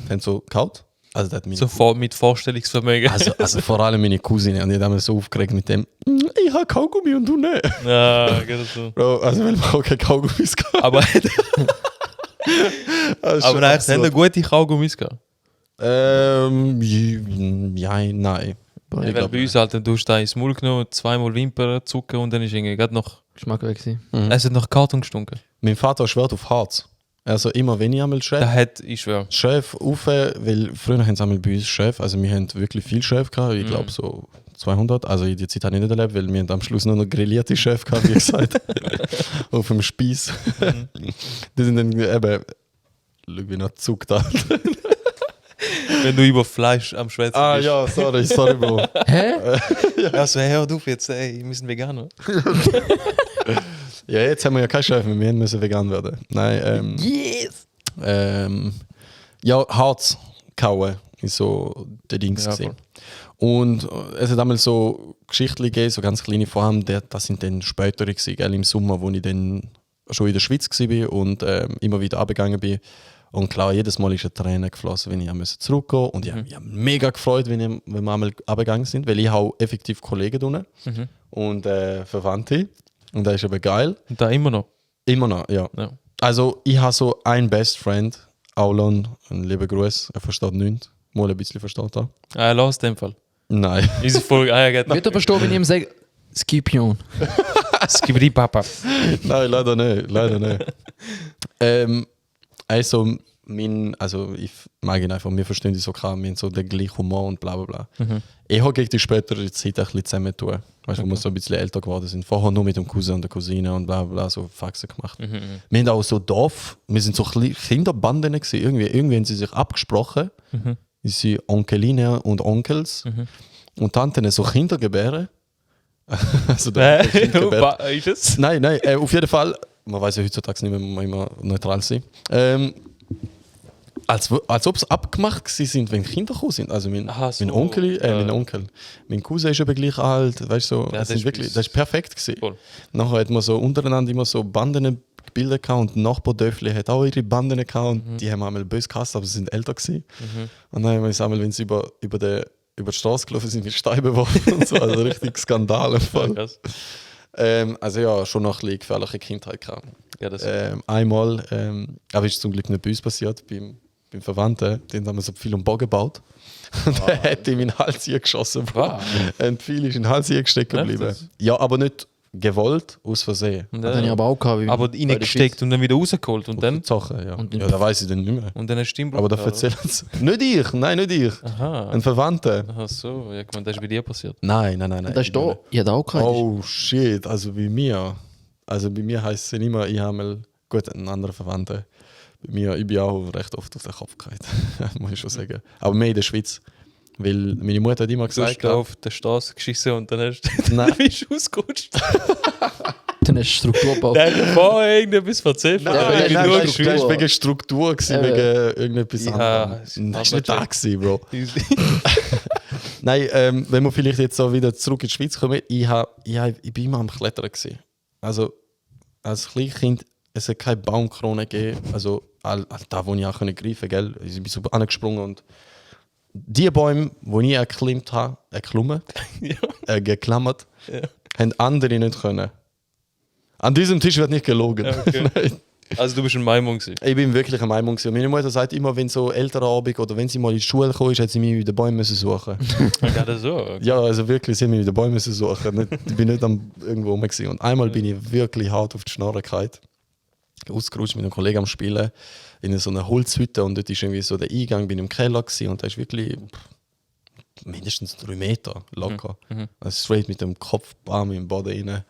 haben so gehaut. Also das hat meine Sofort mit Vorstellungsvermögen. also vor allem meine Cousine, und die haben mich so aufgeregt mit dem, ich habe Kaugummi und du nicht. Ja, geht so. Bro, also weil wir auch keine Kaugummis gehabt Aber, haben. aber nein, es haben eine gute Kaugummis gehabt. Ja, nein. Weil bei uns halt, dann tust du da ins Maul genommen, zweimal Wimpern, Zucker und dann ist irgendwie gerade noch, Geschmack weg gewesen. es hat nach Karton gestunken. Mein Vater schwört auf Harz. Also immer wenn ich einmal Da hat, ich schwöre. Chef auf, weil früher haben sie einmal bei uns Chef, also wir haben wirklich viel Chef gehabt, ich glaube so 200, also in der Zeit habe ich nicht erlebt, weil wir haben am Schluss nur noch grillierte Chef gehabt, wie gesagt, auf dem Spieß. Die sind dann eben, schau wie noch zuckt da. Wenn du über Fleisch am Schwätzen bist. Ja, sorry Bro. Hä? Also, hey, hör auf jetzt, ey, wir müssen Veganer. Ja, jetzt haben wir ja keinen Chef mehr, wir müssen vegan werden. Nein, Yes! ja, Harz kauen ist so der Ding Ja, gewesen. Und es hat einmal so Geschichten gegeben, so ganz kleine Vorhaben, das sind dann später gewesen, gell, im Sommer, wo ich dann schon in der Schweiz war und immer wieder abgegangen bin. Und klar, jedes Mal ist eine Träne geflossen, wenn ich zurückgehen musste. Und ich habe mich mega gefreut, wenn wir einmal abgegangen sind, weil ich habe effektiv Kollegen unten und Verwandte. Und das ist aber geil. Und da immer noch. Immer noch, ja. Ja. Also ich habe so einen Best Friend, Aulon, einen lieben Gruß, er versteht nichts. Mal ein bisschen versteht er. Lass den Fall. Nein. Diese Folge, geht Wird er verstehen, wenn ich ihm sage, Skipion? Skibidi Papa. Nein, leider nicht. Also, ich mag ihn einfach, wir verstehen die so krass, wir haben so den gleichen Humor und bla bla bla. Ich habe gegen die spätere Zeit ein bisschen zusammen tun. Weißt du, wo wir so ein bisschen älter geworden sind. Vorher nur mit dem Cousin und der Cousine und bla bla, so Faxen gemacht. Wir haben auch so Dorf, wir sind so Kinderbanden gewesen. Irgendwie haben sie sich abgesprochen. Sie Onkeline und Onkels. Und Tanten so Kinder gebären. Also der Kind gebärt. Ist es? Nein, auf jeden Fall. Man weiß ja heutzutage nicht mehr, man muss immer neutral sein. Als ob es abgemacht sind, wenn Kinder gekommen sind. Also mein Onkel, mein Cousin ist eben gleich alt, weißt du, so, Ja, das ist perfekt gewesen. Voll. Nachher hat man so untereinander immer so Banden gebildet gehabt und Nachbardörfli hat auch ihre Banden gehabt und die haben einmal böse gehasst, aber sie sind älter gewesen. Und dann haben wir uns einmal, wenn sie über die Straße gelaufen sind, mit Steinen beworfen und so, also richtig Skandal im Fall. Krass. Also ja, schon noch ein bisschen gefährliche Kindheit gehabt. Ja, das Einmal, aber ist zum Glück nicht bei uns passiert, beim Verwandten, den haben wir so viel um den Bogen gebaut. Und er hat ihm in den Hals geschossen. Wow. Und viel ist in den Hals gesteckt geblieben. das- Ja, aber nicht gewollt, aus Versehen. Und Das habe ich aber auch gehabt. aber reingesteckt und dann wieder rausgeholt und dann? Sachen, ja. Und Ja, da weiß ich dann nicht mehr. Und dann ein Stimmbruch. Aber da gehabt, erzählen sie. Nicht ich, nein, nicht ich. oder? Aha. Ein Verwandter. Ach so, ja, guck mal, das ist bei dir passiert. Nein. das ist da. Ich hatte auch gehabt. Oh shit, also bei mir. Also bei mir heisst es nicht immer, ich habe mal gut einen anderen Verwandten. Bei mir, ich bin auch recht oft auf den Kopf gehalten, muss ich schon sagen. Aber mehr in der Schweiz. Weil meine Mutter hat immer Du hast gesagt, da auf der Straße geschissen und dann Nein. bist du ausgerutscht. Dann hast du Struktur gebaut. Der hat vorher irgendetwas erzählt. Ja, nein, wegen nein, Struktur. das war wegen Struktur, gewesen, Eben. wegen irgendetwas Ja, anderem. es Das war ist nicht da, aber gewesen, Bro. Nein, wenn wir vielleicht jetzt so wieder zurück in die Schweiz kommen, ich bin immer am Klettern gewesen. Also als Kleinkind, es hat keine Baumkrone gegeben, also da, wo ich auch greifen konnte, gell? Ich bin so angesprungen und die Bäume, die ich geklammert, Ja. haben andere nicht können. An diesem Tisch wird nicht gelogen. Okay. Nein. Also du bist ein Maimon gewesen. Ich bin wirklich eine Meinung. Meine Mutter sagt immer, wenn so älterer Abend oder wenn sie mal in die Schule gekommen ist, hat sie mich mit den Bäumen suchen. Gerade so. Okay. Ja, also wirklich, sie haben mich mit den Bäumen suchen. Ich bin nicht irgendwo rum gewesen. Und einmal bin ich wirklich hart auf die Schnorre gefallen. Ausgerutscht mit einem Kollegen am Spielen in so einer Holzhütte und dort ist irgendwie so der Eingang, bin im Keller gewesen und da ist wirklich mindestens 3 Meter locker. Also straight mit dem Kopf bam im Boden rein.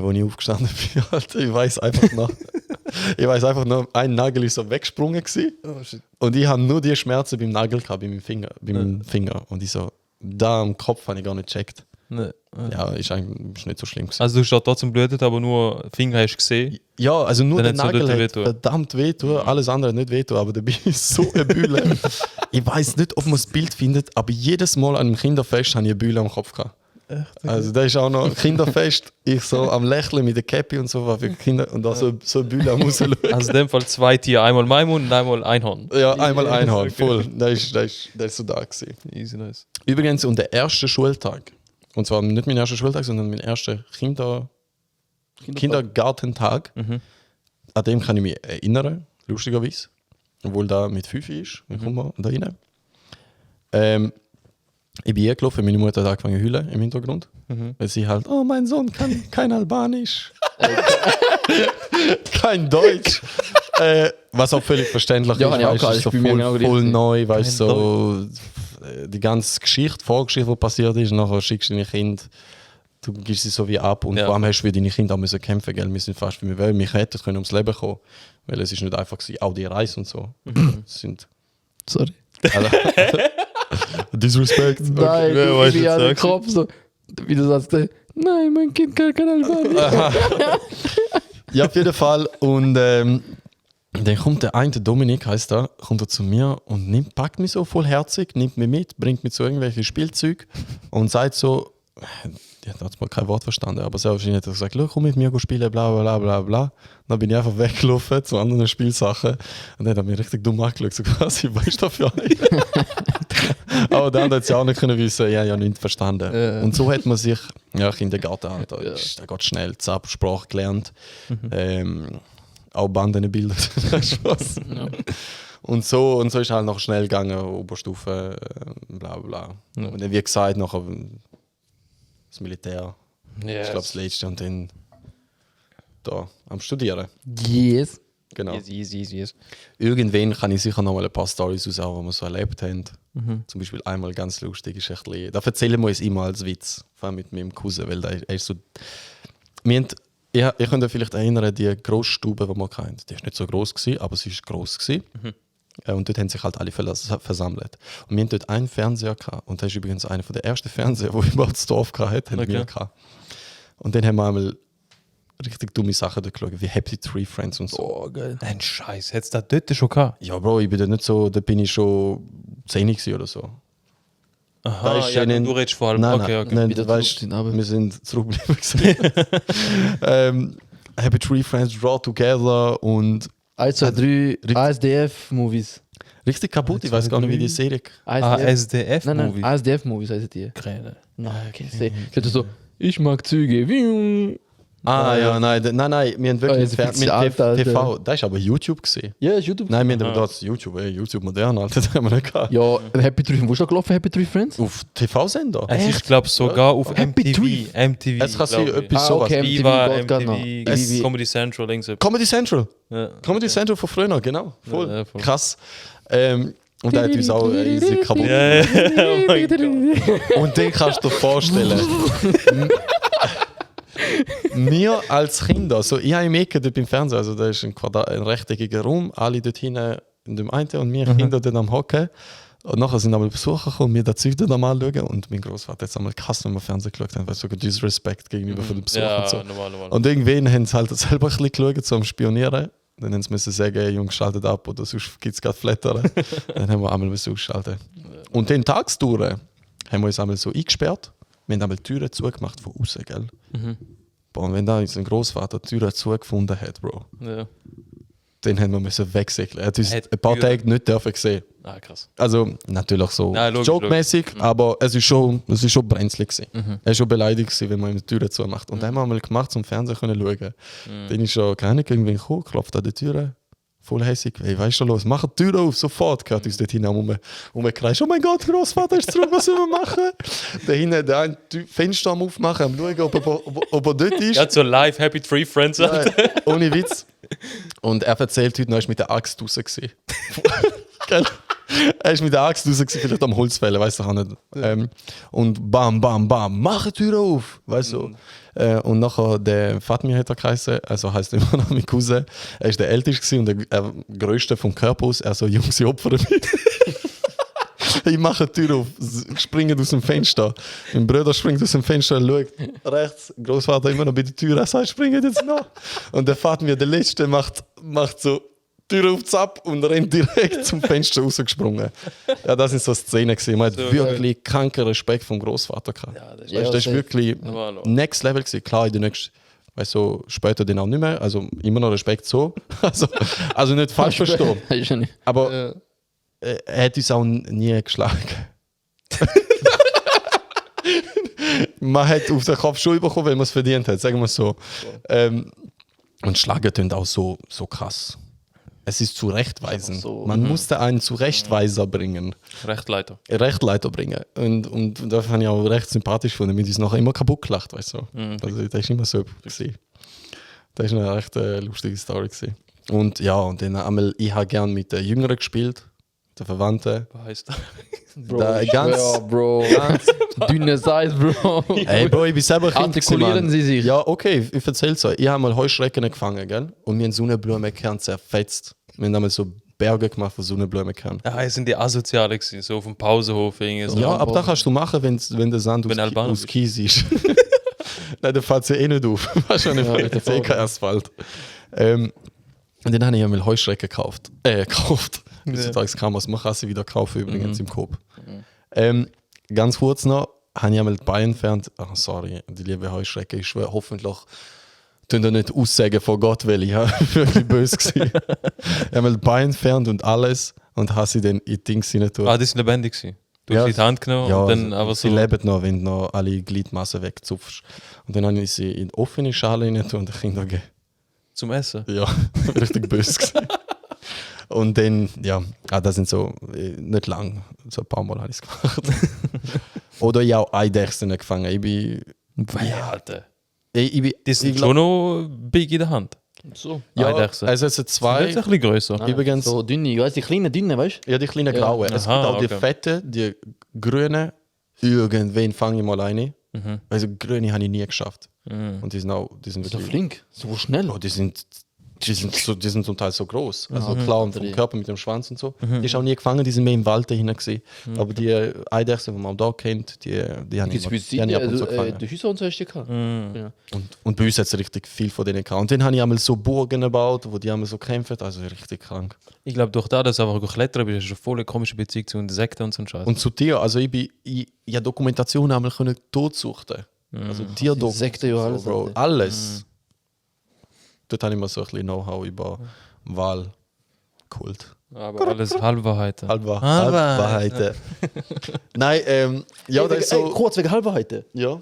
Wo ich aufgestanden bin, Alter, ich weiß einfach noch, ein Nagel ist so weggesprungen gewesen. Und ich habe nur die Schmerzen beim Nagel gehabt, bei meinem Finger. Und ich so, da am Kopf habe ich gar nicht gecheckt. Nee. Ja, ist eigentlich nicht so schlimm gewesen. Also du hast trotzdem blutet, aber nur Finger hast du gesehen. Ja, also nur der Dann hat's Nagel noch hat wehtun. verdammt wehtun, alles andere hat nicht wehtun, aber da bin ich so eine Bühle. Ich weiß nicht, ob man das Bild findet, aber jedes Mal an einem Kinderfest habe ich eine Bühle am Kopf gehabt. Also da ist auch noch Kinderfest, ich so am Lächeln mit der Cappy und so war für Kinder und da so eine Bühle am rausschauen. Also in dem Fall 2 Tiere, einmal Maimon und einmal Einhorn. Ja, einmal Einhorn, Okay. voll. Der ist so da gewesen. Easy nice. Übrigens, und der erste Schultag, und zwar nicht mein erster Schultag, sondern mein erster Kindergartentag, an dem kann ich mich erinnern, lustigerweise, obwohl da mit 5 ist, dann kommen wir da rein. Ich bin gelaufen, meine Mutter hat angefangen zu heulen im Hintergrund, weil sie halt, oh, mein Sohn kann kein Albanisch, kein Deutsch. Was auch völlig verständlich Ja, habe ich auch weißt, gehabt, ist so ich bin mir voll, genau gleich voll gewesen. neu, weißt du, so die ganze Geschichte, Vorgeschichte, die passiert ist, nachher schickst du deine Kinder, du gibst sie so wie ab und Ja. vor allem hast du für deine Kinder auch müssen kämpfen, gell? Wir sind fast wie wir wollen, wir hätten können ums Leben kommen, weil es ist nicht einfach gewesen, auch die Reise und so. Es sind Sorry. also, Disrespect. Nein, wer ich weiß bin jetzt an den sagst. Kopf so, wie du sagst, nein, mein Kind kann kein Albanisch. Ja, auf jeden Fall. Und dann kommt der eine, der Dominik heißt er, kommt er zu mir und packt mich so vollherzig, nimmt mich mit, bringt mich zu irgendwelchen Spielzeug und sagt so, die hat jetzt mal kein Wort verstanden, aber sehr wahrscheinlich hat er gesagt, komm mit mir spielen, bla bla bla bla. Dann bin ich einfach weggelaufen zu anderen Spielsachen und dann hat er mich richtig dumm angeschaut, so quasi, weißt du dafür ein? Aber der andere hat es ja auch nicht können wissen, ja, ja, nicht verstanden. Ja. Und so hat man sich, ja, Kindergartenalter, da geht schnell, Zap, Sprache gelernt, auch Bandenbilder, Spaß. Und so ist halt noch schnell gegangen, Oberstufe, bla bla. Ja. Und dann, wie gesagt, nachher das Militär, Yes. ich glaube das letzte und dann da am Studieren. Yes. Genau. Yes. Irgendwann kann ich sicher noch mal ein paar Storys raushauen, die wir so erlebt haben. Zum Beispiel einmal ganz lustig ist ein bisschen, da erzählen wir uns immer als Witz, vor allem mit meinem Cousin, weil er ist so. Ihr könnt euch vielleicht erinnern, die Grossstube, die wir hatten. Die war nicht so gross gewesen, aber sie war gross gewesen. Und dort haben sich halt alle versammelt. Und wir hatten dort einen Fernseher gehabt. Und das ist übrigens einer der ersten Fernseher, die überhaupt das Dorf hatte, haben wir gehabt. Und dann haben wir einmal richtig dumme Sachen dort geschaut, wie Happy Tree Friends und so. Oh, geil. Ein Scheiß, hättest du das dort schon gehabt? Ja, Bro, ich bin da nicht so, da bin ich schon 10 gewesen oder so. Aha, Da ist ja, ihnen- du redest vor allem. Nein, Okay. nein, Wieder weißt, zurück in den wir sind zurückgeblieben. Happy Tree Friends, Draw Together und 1, 2, 3 ASDF-Movies. richtig kaputt. Ich weiß gar nicht, wie die Serie. ASDF Nein, nein, Movie. ASDF-Movies heißt die. Kräne. Nein, okay. Ich hatte so, ich mag Züge. Ja, nein, wir haben wirklich jetzt ein bisschen alt, Alter. TV. Das ist aber YouTube gesehen. Ja, ist YouTube. Nein, wir haben aber das YouTube, YouTube modern, Alter, das haben wir nicht gehabt. Ja, Happy Tree, wo ist da gelaufen, Happy Tree Friends? Auf TV-Sender. Es ist, glaube ich, sogar auf Happy MTV. MTV. Es kann sein, glaub ich. etwas sowas. okay. Viva, MTV geht grad noch. MTV, Comedy Central, links. Comedy Central. Ja. Comedy Central von früher, genau. Voll. Ja, voll. Krass. Und da hat uns auch easy kaputt. Ja, oh mein Gott. Und den kannst du dir vorstellen. Wir als Kinder, also ich habe im Ecke dort beim Fernsehen, also da ist ein rechteckiger Raum, alle dort hinten in dem einen und wir Kinder dort am Hocken. Und nachher sind einmal Besucher gekommen, mir das Zeug dann mal anschauen und mein Großvater hat einmal gehasst, wenn wir Fernsehen geschaut haben, weil so ein Disrespect gegenüber von den Besuchern und so. normal. Und irgendwann haben sie halt selber ein bisschen geschaut, so am Spionieren. Dann haben sie müssen sagen, hey, Jungs, schaltet ab oder sonst gibt es gerade Flattern. Dann haben wir einmal ausschalten. Und den tagsdurch haben wir uns einmal so eingesperrt. Wir haben einmal die Türen zugemacht von außen, gell? Boah, und wenn da unser Großvater die Türen zugefunden hat, Bro, Ja. dann haben wir müssen wegsegeln. Er hat uns Hat ein paar Türen- Tage nicht dürfen sehen. Ah, krass. Also natürlich so Nein, logisch, jokemäßig, aber es ist schon brenzlig gewesen. Er ist schon beleidigt gewesen, wenn man ihm die Türen zumacht. Und dann haben wir einmal gemacht, zum Fernsehen können schauen. Dann ist schon keine Ahnung, irgendwie gekommen, klopft an die Türe, voll hässig. Hey, was ist da los? Mach die Tür auf, sofort. Gehört uns dort hinein umgekreist. Oh mein Gott, Großvater ist zurück, was sollen wir machen? Da hinten der eine Fenster am Aufmachen, am schauen, ob er dort ist. Ja, so live, happy three friends. Ja, ohne Witz. Und er erzählt heute noch, er ist mit der Axt raus gewesen. Gell? Er ist mit der Axt raus gewesen, vielleicht am Holzfällen, weißt du auch nicht. Und bam, bam, bam, mach die Tür auf, weißt du. Und nachher der Fatmir hat er geheißen, also heisst immer noch mein Cousin. Er ist der Älteste und der Größte vom Körper aus. Er so, Jungs, ich opfere mich. Ich mache die Tür auf, springe aus dem Fenster. Mein Bruder springt aus dem Fenster und schaut rechts. Großvater immer noch bei der Tür. Er sagt, springt jetzt nach. Und der Fatmir, der Letzte, macht so Tür auf, zapp und rennt direkt zum Fenster rausgesprungen. Ja, das sind so Szenen gewesen. Man hat So, wirklich kranken Respekt vom Großvater gehabt. Ja, das ist Ja, Weißt, das ist safe. wirklich Normal. next level gewesen. Klar, in der nächsten, weißt du, später dann auch nicht mehr. Also immer noch Respekt so. Also nicht falsch verstehen. Ist ja nicht. Aber er hat uns auch nie geschlagen. Man hat auf den Kopf schon bekommen, wenn man es verdient hat, sagen wir es so. Und Schlagen tönt auch so krass. Es ist zurechtweisen. So. Man musste einen Zurechtweiser bringen, Rechtleiter. Rechtleiter bringen. Und das fand ich auch recht sympathisch von ihm. Die ist nachher immer kaputt gelacht, weißt du. Also das ist immer so gewesen. Das ist eine recht lustige Story gewesen. Und ja, und dann einmal, ich habe gern mit den Jüngeren gespielt, den Verwandten. Was heißt das? Bro, Da ich ganz- schwör, Bro. Dünne Size, Bro. Ey, Bro, ich bin selber Kind gewesen, Artikulieren Mann. Sie sich. Ja, okay, ich erzähl's euch. Ich habe mal Heuschrecken gefangen, gell? Und wir haben Sonnenblumenkern zerfetzt. Wir haben damals so Berge gemacht von Sonnenblumenkern. Ja, es sind die Asoziale gewesen, so auf dem Pausenhof. Irgendwie so. Ja, Ja, aber da kannst du machen, wenn der Sand Wenn Albaner aus bist. Kies ist. Nein, der fällt ja eh nicht auf. Wahrscheinlich Ja, ja, der eh kein Asphalt. Und dann habe ich einmal Heuschrecken gekauft. Heutzutage kann man es, man kann sie wieder kaufen übrigens im Coop. Ganz kurz noch, habe ich einmal die Beine entfernt. Oh, sorry, die liebe Heuschrecke, ich schwöre, hoffentlich tun da nicht aussagen von Gott, weil ich wirklich böse war. Ich habe einmal die Beine entfernt und alles und habe sie dann in die Dings hinein tun. Ah, das ist lebendig gewesen. Du hast Ja, sie in die Hand genommen Ja, und dann aber sie so. leben noch, wenn du noch alle Gliedmaßen wegzupfst. Und dann habe ich sie in offene Schale rein und den Kindern gegeben. Zum Essen. Ja, richtig böse gewesen. Und dann, ja, das sind so, nicht lang, so ein paar Mal habe ich es gemacht. Oder ich auch Eidechsen gefangen. Ich bin, Ja, Alter. ich bin, Die sind ich glaub- schon noch big in der Hand. So. ja, Eidechsen. also es sind Jetzt zwei, ein bisschen größer. übrigens, So dünne, ich weiß, die kleinen dünnen, weißt du? ja, die kleinen Ja. grauen. Es gibt Aha, auch die okay. fetten, die grünen. Irgendwen fange ich mal eine. Also grüne habe ich nie geschafft. Und die sind So wirklich flink, so schnell. Oh, die sind zum Teil so groß. Also klar, und vom Körper mit dem Schwanz und so. Die ist auch nie gefangen, die sind mehr im Wald dahin gewesen. Aber die Eidechsen, die man auch da kennt, die haben Gibt's immer- für die haben ich ab und zu gefangen. die Hüsse und so hast du gehabt. Ja. Und bei uns hat es richtig viel von denen gehabt. Und dann habe ich einmal so Burgen gebaut, wo die einmal so kämpfen, also richtig krank. Ich glaube, durch das, dass du einfach klettern bist, hast du eine voll komische Beziehung zu Insekten und so ein Scheiß. Und zu dir, also ich habe Dokumentation einmal können totsuchen. Also Insekten, ja, alles, Bro, Alter. alles. Dort habe ich mal so ein bisschen Know-how über Wahlkult. Aber alles Halbwahrheiten. Halbwahrheiten. Nein, ja, das ist so. kurz wegen Halbwahrheiten. Ja.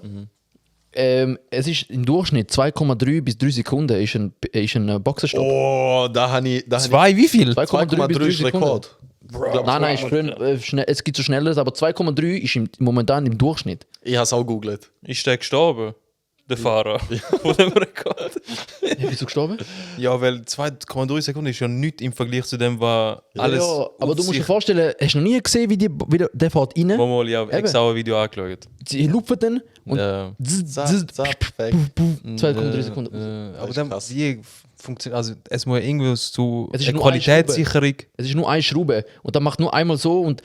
Es ist im Durchschnitt 2,3 bis 3 Sekunden ist ein Boxenstopp. Oh, da habe ich. Zwei, wie viel? 2,3 bis 3 ist Sekunden. Rekord. Nein, schnell, es gibt so schnelles, aber 2,3 ist momentan im Durchschnitt. Ich habe es auch gegoogelt. Ist der gestorben? Der Fahrer. Von dem Rekord. Ja, bist du gestorben? Ja, weil 2,3 Sekunden ist ja nichts im Vergleich zu dem, was alles. Ja, aber du musst dir sich- vorstellen, hast du noch nie gesehen, wie der fährt rein? Mal, ja, Eben. extra ein Video angeschaut. Sie lupfen dann und Ja. zzz, Zap, zzz, zap, weg. 2,3 Sekunden. Aber ist dann, krass. wie Also es muss irgendwo zu Es ist eine nur eine Qualitätssicherung. Es ist nur eine Schraube und dann macht nur einmal so und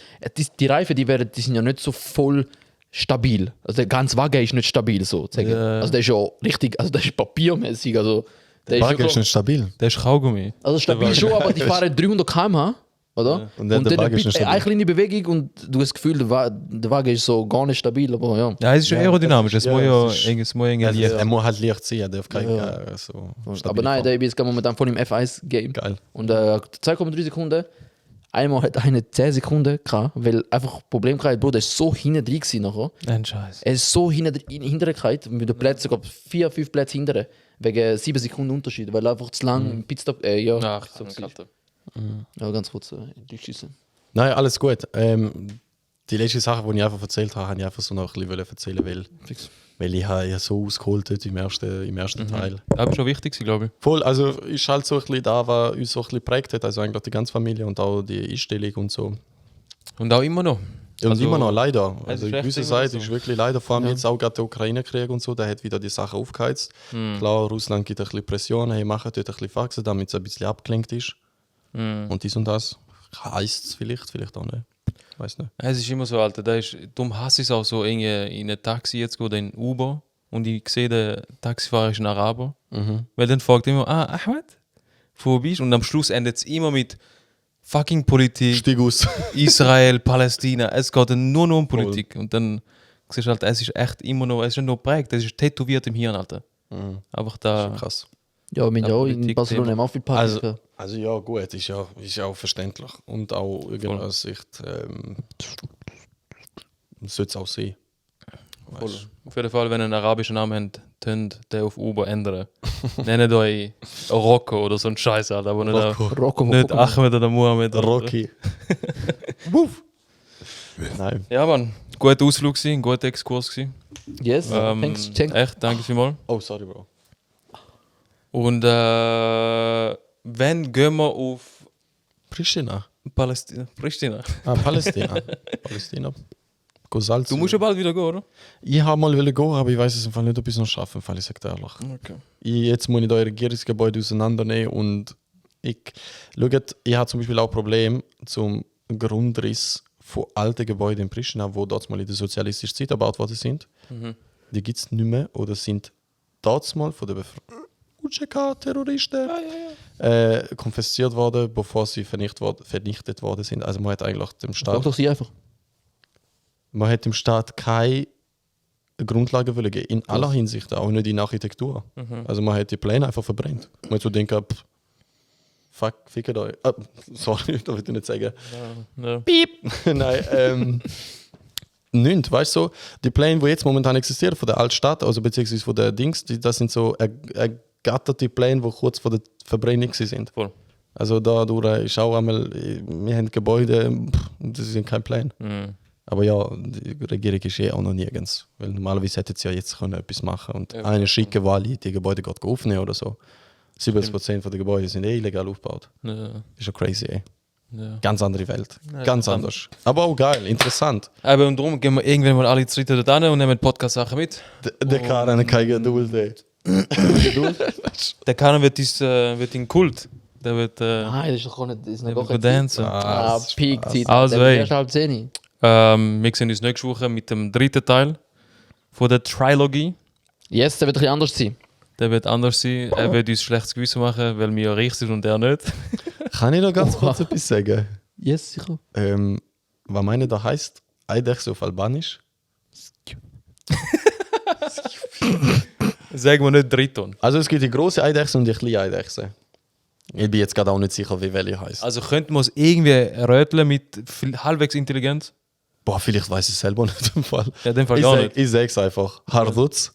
die Reifen, die sind ja nicht so voll stabil. Also der ganze Wagen ist nicht stabil so. Ja. Also der ist ja richtig, also der ist papiermäßig. Also der Der Wagen ist schon, nicht stabil. Der ist Kaugummi. also stabil schon, aber die fahren 300 km/h, oder? Und der Wagen ist nicht stabil. eine kleine Bewegung und du hast das Gefühl, der Wagen ist so gar nicht stabil, aber ja. Ja, es ist aerodynamisch. Es muss ja es ist- irgendwie Also, Licht. er muss halt leicht sein, er darf kein so Aber stabil nein, fahren. der ist jetzt momentan voll im F1-Game. Geil. Und 2,3 Sekunden. Einmal hat eine 10 Sekunden gehabt, weil einfach Problem gehabt, Bro, der ist so hinten drin gewesen nachher. Ein Scheiß. Er ist so hinterher gehabt, mit den Plätzen, glaube 4-5 Plätze hinterher. Wegen 7 Sekunden Unterschied, weil er einfach zu lang im Pitstop. Ja, Ach, so so war. Ja, ganz kurz durchschießen. Nein, alles gut. Die letzte Sache, die ich einfach erzählt habe, habe ich einfach so noch ein bisschen erzählen, weil ich habe so ausgeholt dort im ersten Teil. Das ist schon wichtig, glaube ich. Voll, also ist halt so ein bisschen da, was uns so ein bisschen geprägt hat, also eigentlich die ganze Familie und auch die Einstellung und so. Und auch immer noch. Und Also, immer noch, leider. es Also ist in echt gewisser immer Seite so. ist wirklich leider, vor allem jetzt auch gerade der Ukraine-Krieg und so, der hat wieder die Sachen aufgeheizt. Klar, Russland gibt ein bisschen Pression, hey, machen dort ein bisschen Faxen, damit es ein bisschen abgelenkt ist. Und dies und das. Heisst es vielleicht auch nicht. Weiß nicht. Es ist immer so, Alter. Darum hasse ich es auch so, irgendwie in ein Taxi jetzt gehen oder in Uber und ich sehe, der Taxifahrer ist ein Araber. Weil dann fragt er immer, Ahmed, wo bist du? Und am Schluss endet es immer mit fucking Politik, Stieg aus. Israel, Palästina. Es geht dann nur noch um Politik. Und dann siehst du halt, es ist echt immer noch, es ist nicht nur prägt, es ist tätowiert im Hirn, Alter. Einfach da. Krass. Ja, wir haben ja auch in Politik- Barcelona haben auch viel Partys gehabt. Also ja, gut, ist ja auch verständlich. Und auch irgendwie aus Sicht sollte es auch sein. Voll. Auf jeden Fall, wenn ihr einen arabischen Namen habt, könnt den auf Uber ändern. Nennt euch Rocco oder so ein Scheiß, Alter. Aber nicht, Rocco, nicht Ahmed oder Mohammed. Oder. Rocky. Wuff. Nein. Ja, Mann. Guter Ausflug gewesen, ein guter Exkurs gewesen. Yes, thanks, Cenk. Echt, danke vielmals. Oh, sorry, Bro. Und wenn gehen wir auf Pristina. Palästina? Pristina. Palästina. Palästina. Go Salz. Du musst ja bald wieder gehen, oder? Ich habe mal gehen, aber ich weiß es im Fall nicht, ob ich es noch schaffe, im Fall, ich sage ehrlich. Okay. Jetzt muss ich da Regierungsgebäude auseinandernehmen und schaut, ich habe zum Beispiel auch Probleme zum Grundriss von alten Gebäuden in Pristina, die dort mal in der sozialistischen Zeit gebaut worden sind. Die gibt es nicht mehr oder sind dort mal von den UCK-Terroristen konfisziert worden, bevor sie vernichtet worden sind. Also man hat eigentlich dem Frag Staat, doch sie einfach. man hat dem Staat keine Grundlagen wollen geben, in aller Hinsicht, auch nicht in Architektur. Also man hat die Pläne einfach verbrennt. Man hat so denken, fuck, fickt euch. Sorry, das will ich nicht sagen. Ja. Piep! Nein, nicht, weißt du, so, die Pläne, die jetzt momentan existieren von der Altstadt, also beziehungsweise von der Dings, das sind so ergatterte Pläne, die kurz vor der Verbrennung sind. Voll. Also dadurch ist auch einmal, wir haben Gebäude, das sind kein Plan. Aber ja, die Regierung ist auch noch nirgends. Weil normalerweise hätte sie ja jetzt können etwas machen und Ja, eine schicke Wahl die Gebäude gerade aufnehmen oder so. 70% der Gebäude sind illegal aufgebaut. Ja. Ist schon crazy, ey. Ja. Ganz andere Welt. Ja, Ganz krass. anders. Aber auch geil, interessant. Aber und darum gehen wir irgendwann mal alle drei dort hin und nehmen Podcast-Sachen mit. Der Karan hat keine Geduld, ey. Der Kanon wird in Kult. Der wird Nein, das ist doch gar nicht. Das ist noch gar wird keine Zeit. dancen. Peak-Zeit. Also, Der ey. erst halb 10. Wir sehen uns nächste Woche mit dem dritten Teil von der Trilogie. Yes, der wird ein bisschen anders sein. Der wird anders sein. Er wird uns schlechtes Gewissen machen, weil wir ja reich sind und er nicht. Kann ich noch ganz kurz etwas sagen? Yes, sicher. Was meine da heißt? Eidechse auf Albanisch? Sagen wir nicht Triton. Also es gibt die große Eidechse und die kleine Eidechse. Ich bin jetzt gerade auch nicht sicher, wie welche heißt. Also könnten wir es irgendwie röteln mit halbwegs Intelligenz? Boah, vielleicht weiß ich es selber nicht im Fall. Ja, in dem Fall Ich, gar sag, nicht. ich sag's einfach. Hardutz.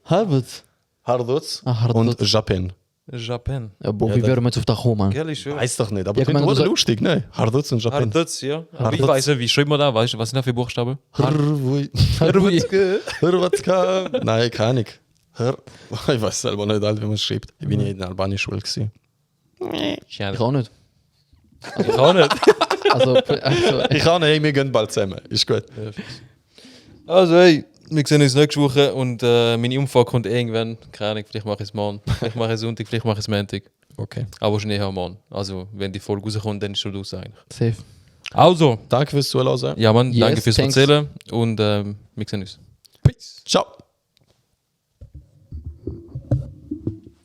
Halbert. Hardutz Hardutz. und Japan. Japan. Ja, Boah, Ja, wie das- wären wir jetzt auf das kommen, Mann? Gell, ist schön. Weiß doch nicht, aber Ja, ja, ich meine, du lustig, ne? Hardutz und Japan. Hardutz, ja. Aber ich Hardutz. weiß nicht, wie schreibt man da? Weißt du, was sind da für Buchstaben? Hrvatska. Nein, keine Ahnung. Ich weiß selber nicht, wie man es schreibt. Ich bin ja in der albanischen Schule gewesen. Schade. Ich auch nicht. Ich auch nicht. Also, Ich kann nicht, wir gehen bald zusammen. Ist gut. Also, hey, Wir sehen uns nächste Woche und meine Umfrage kommt irgendwann. Keine Ahnung, vielleicht mache ich es morgen, vielleicht mache ich es Sonntag, vielleicht mache ich es Montag. Okay. Aber wahrscheinlich auch morgen. Also, wenn die Folge rauskommt, dann ist schon raus eigentlich. Safe. Also, Danke fürs Zuhören. ja Mann, Yes, danke fürs thanks. Erzählen und wir sehen uns. Peace. Ciao.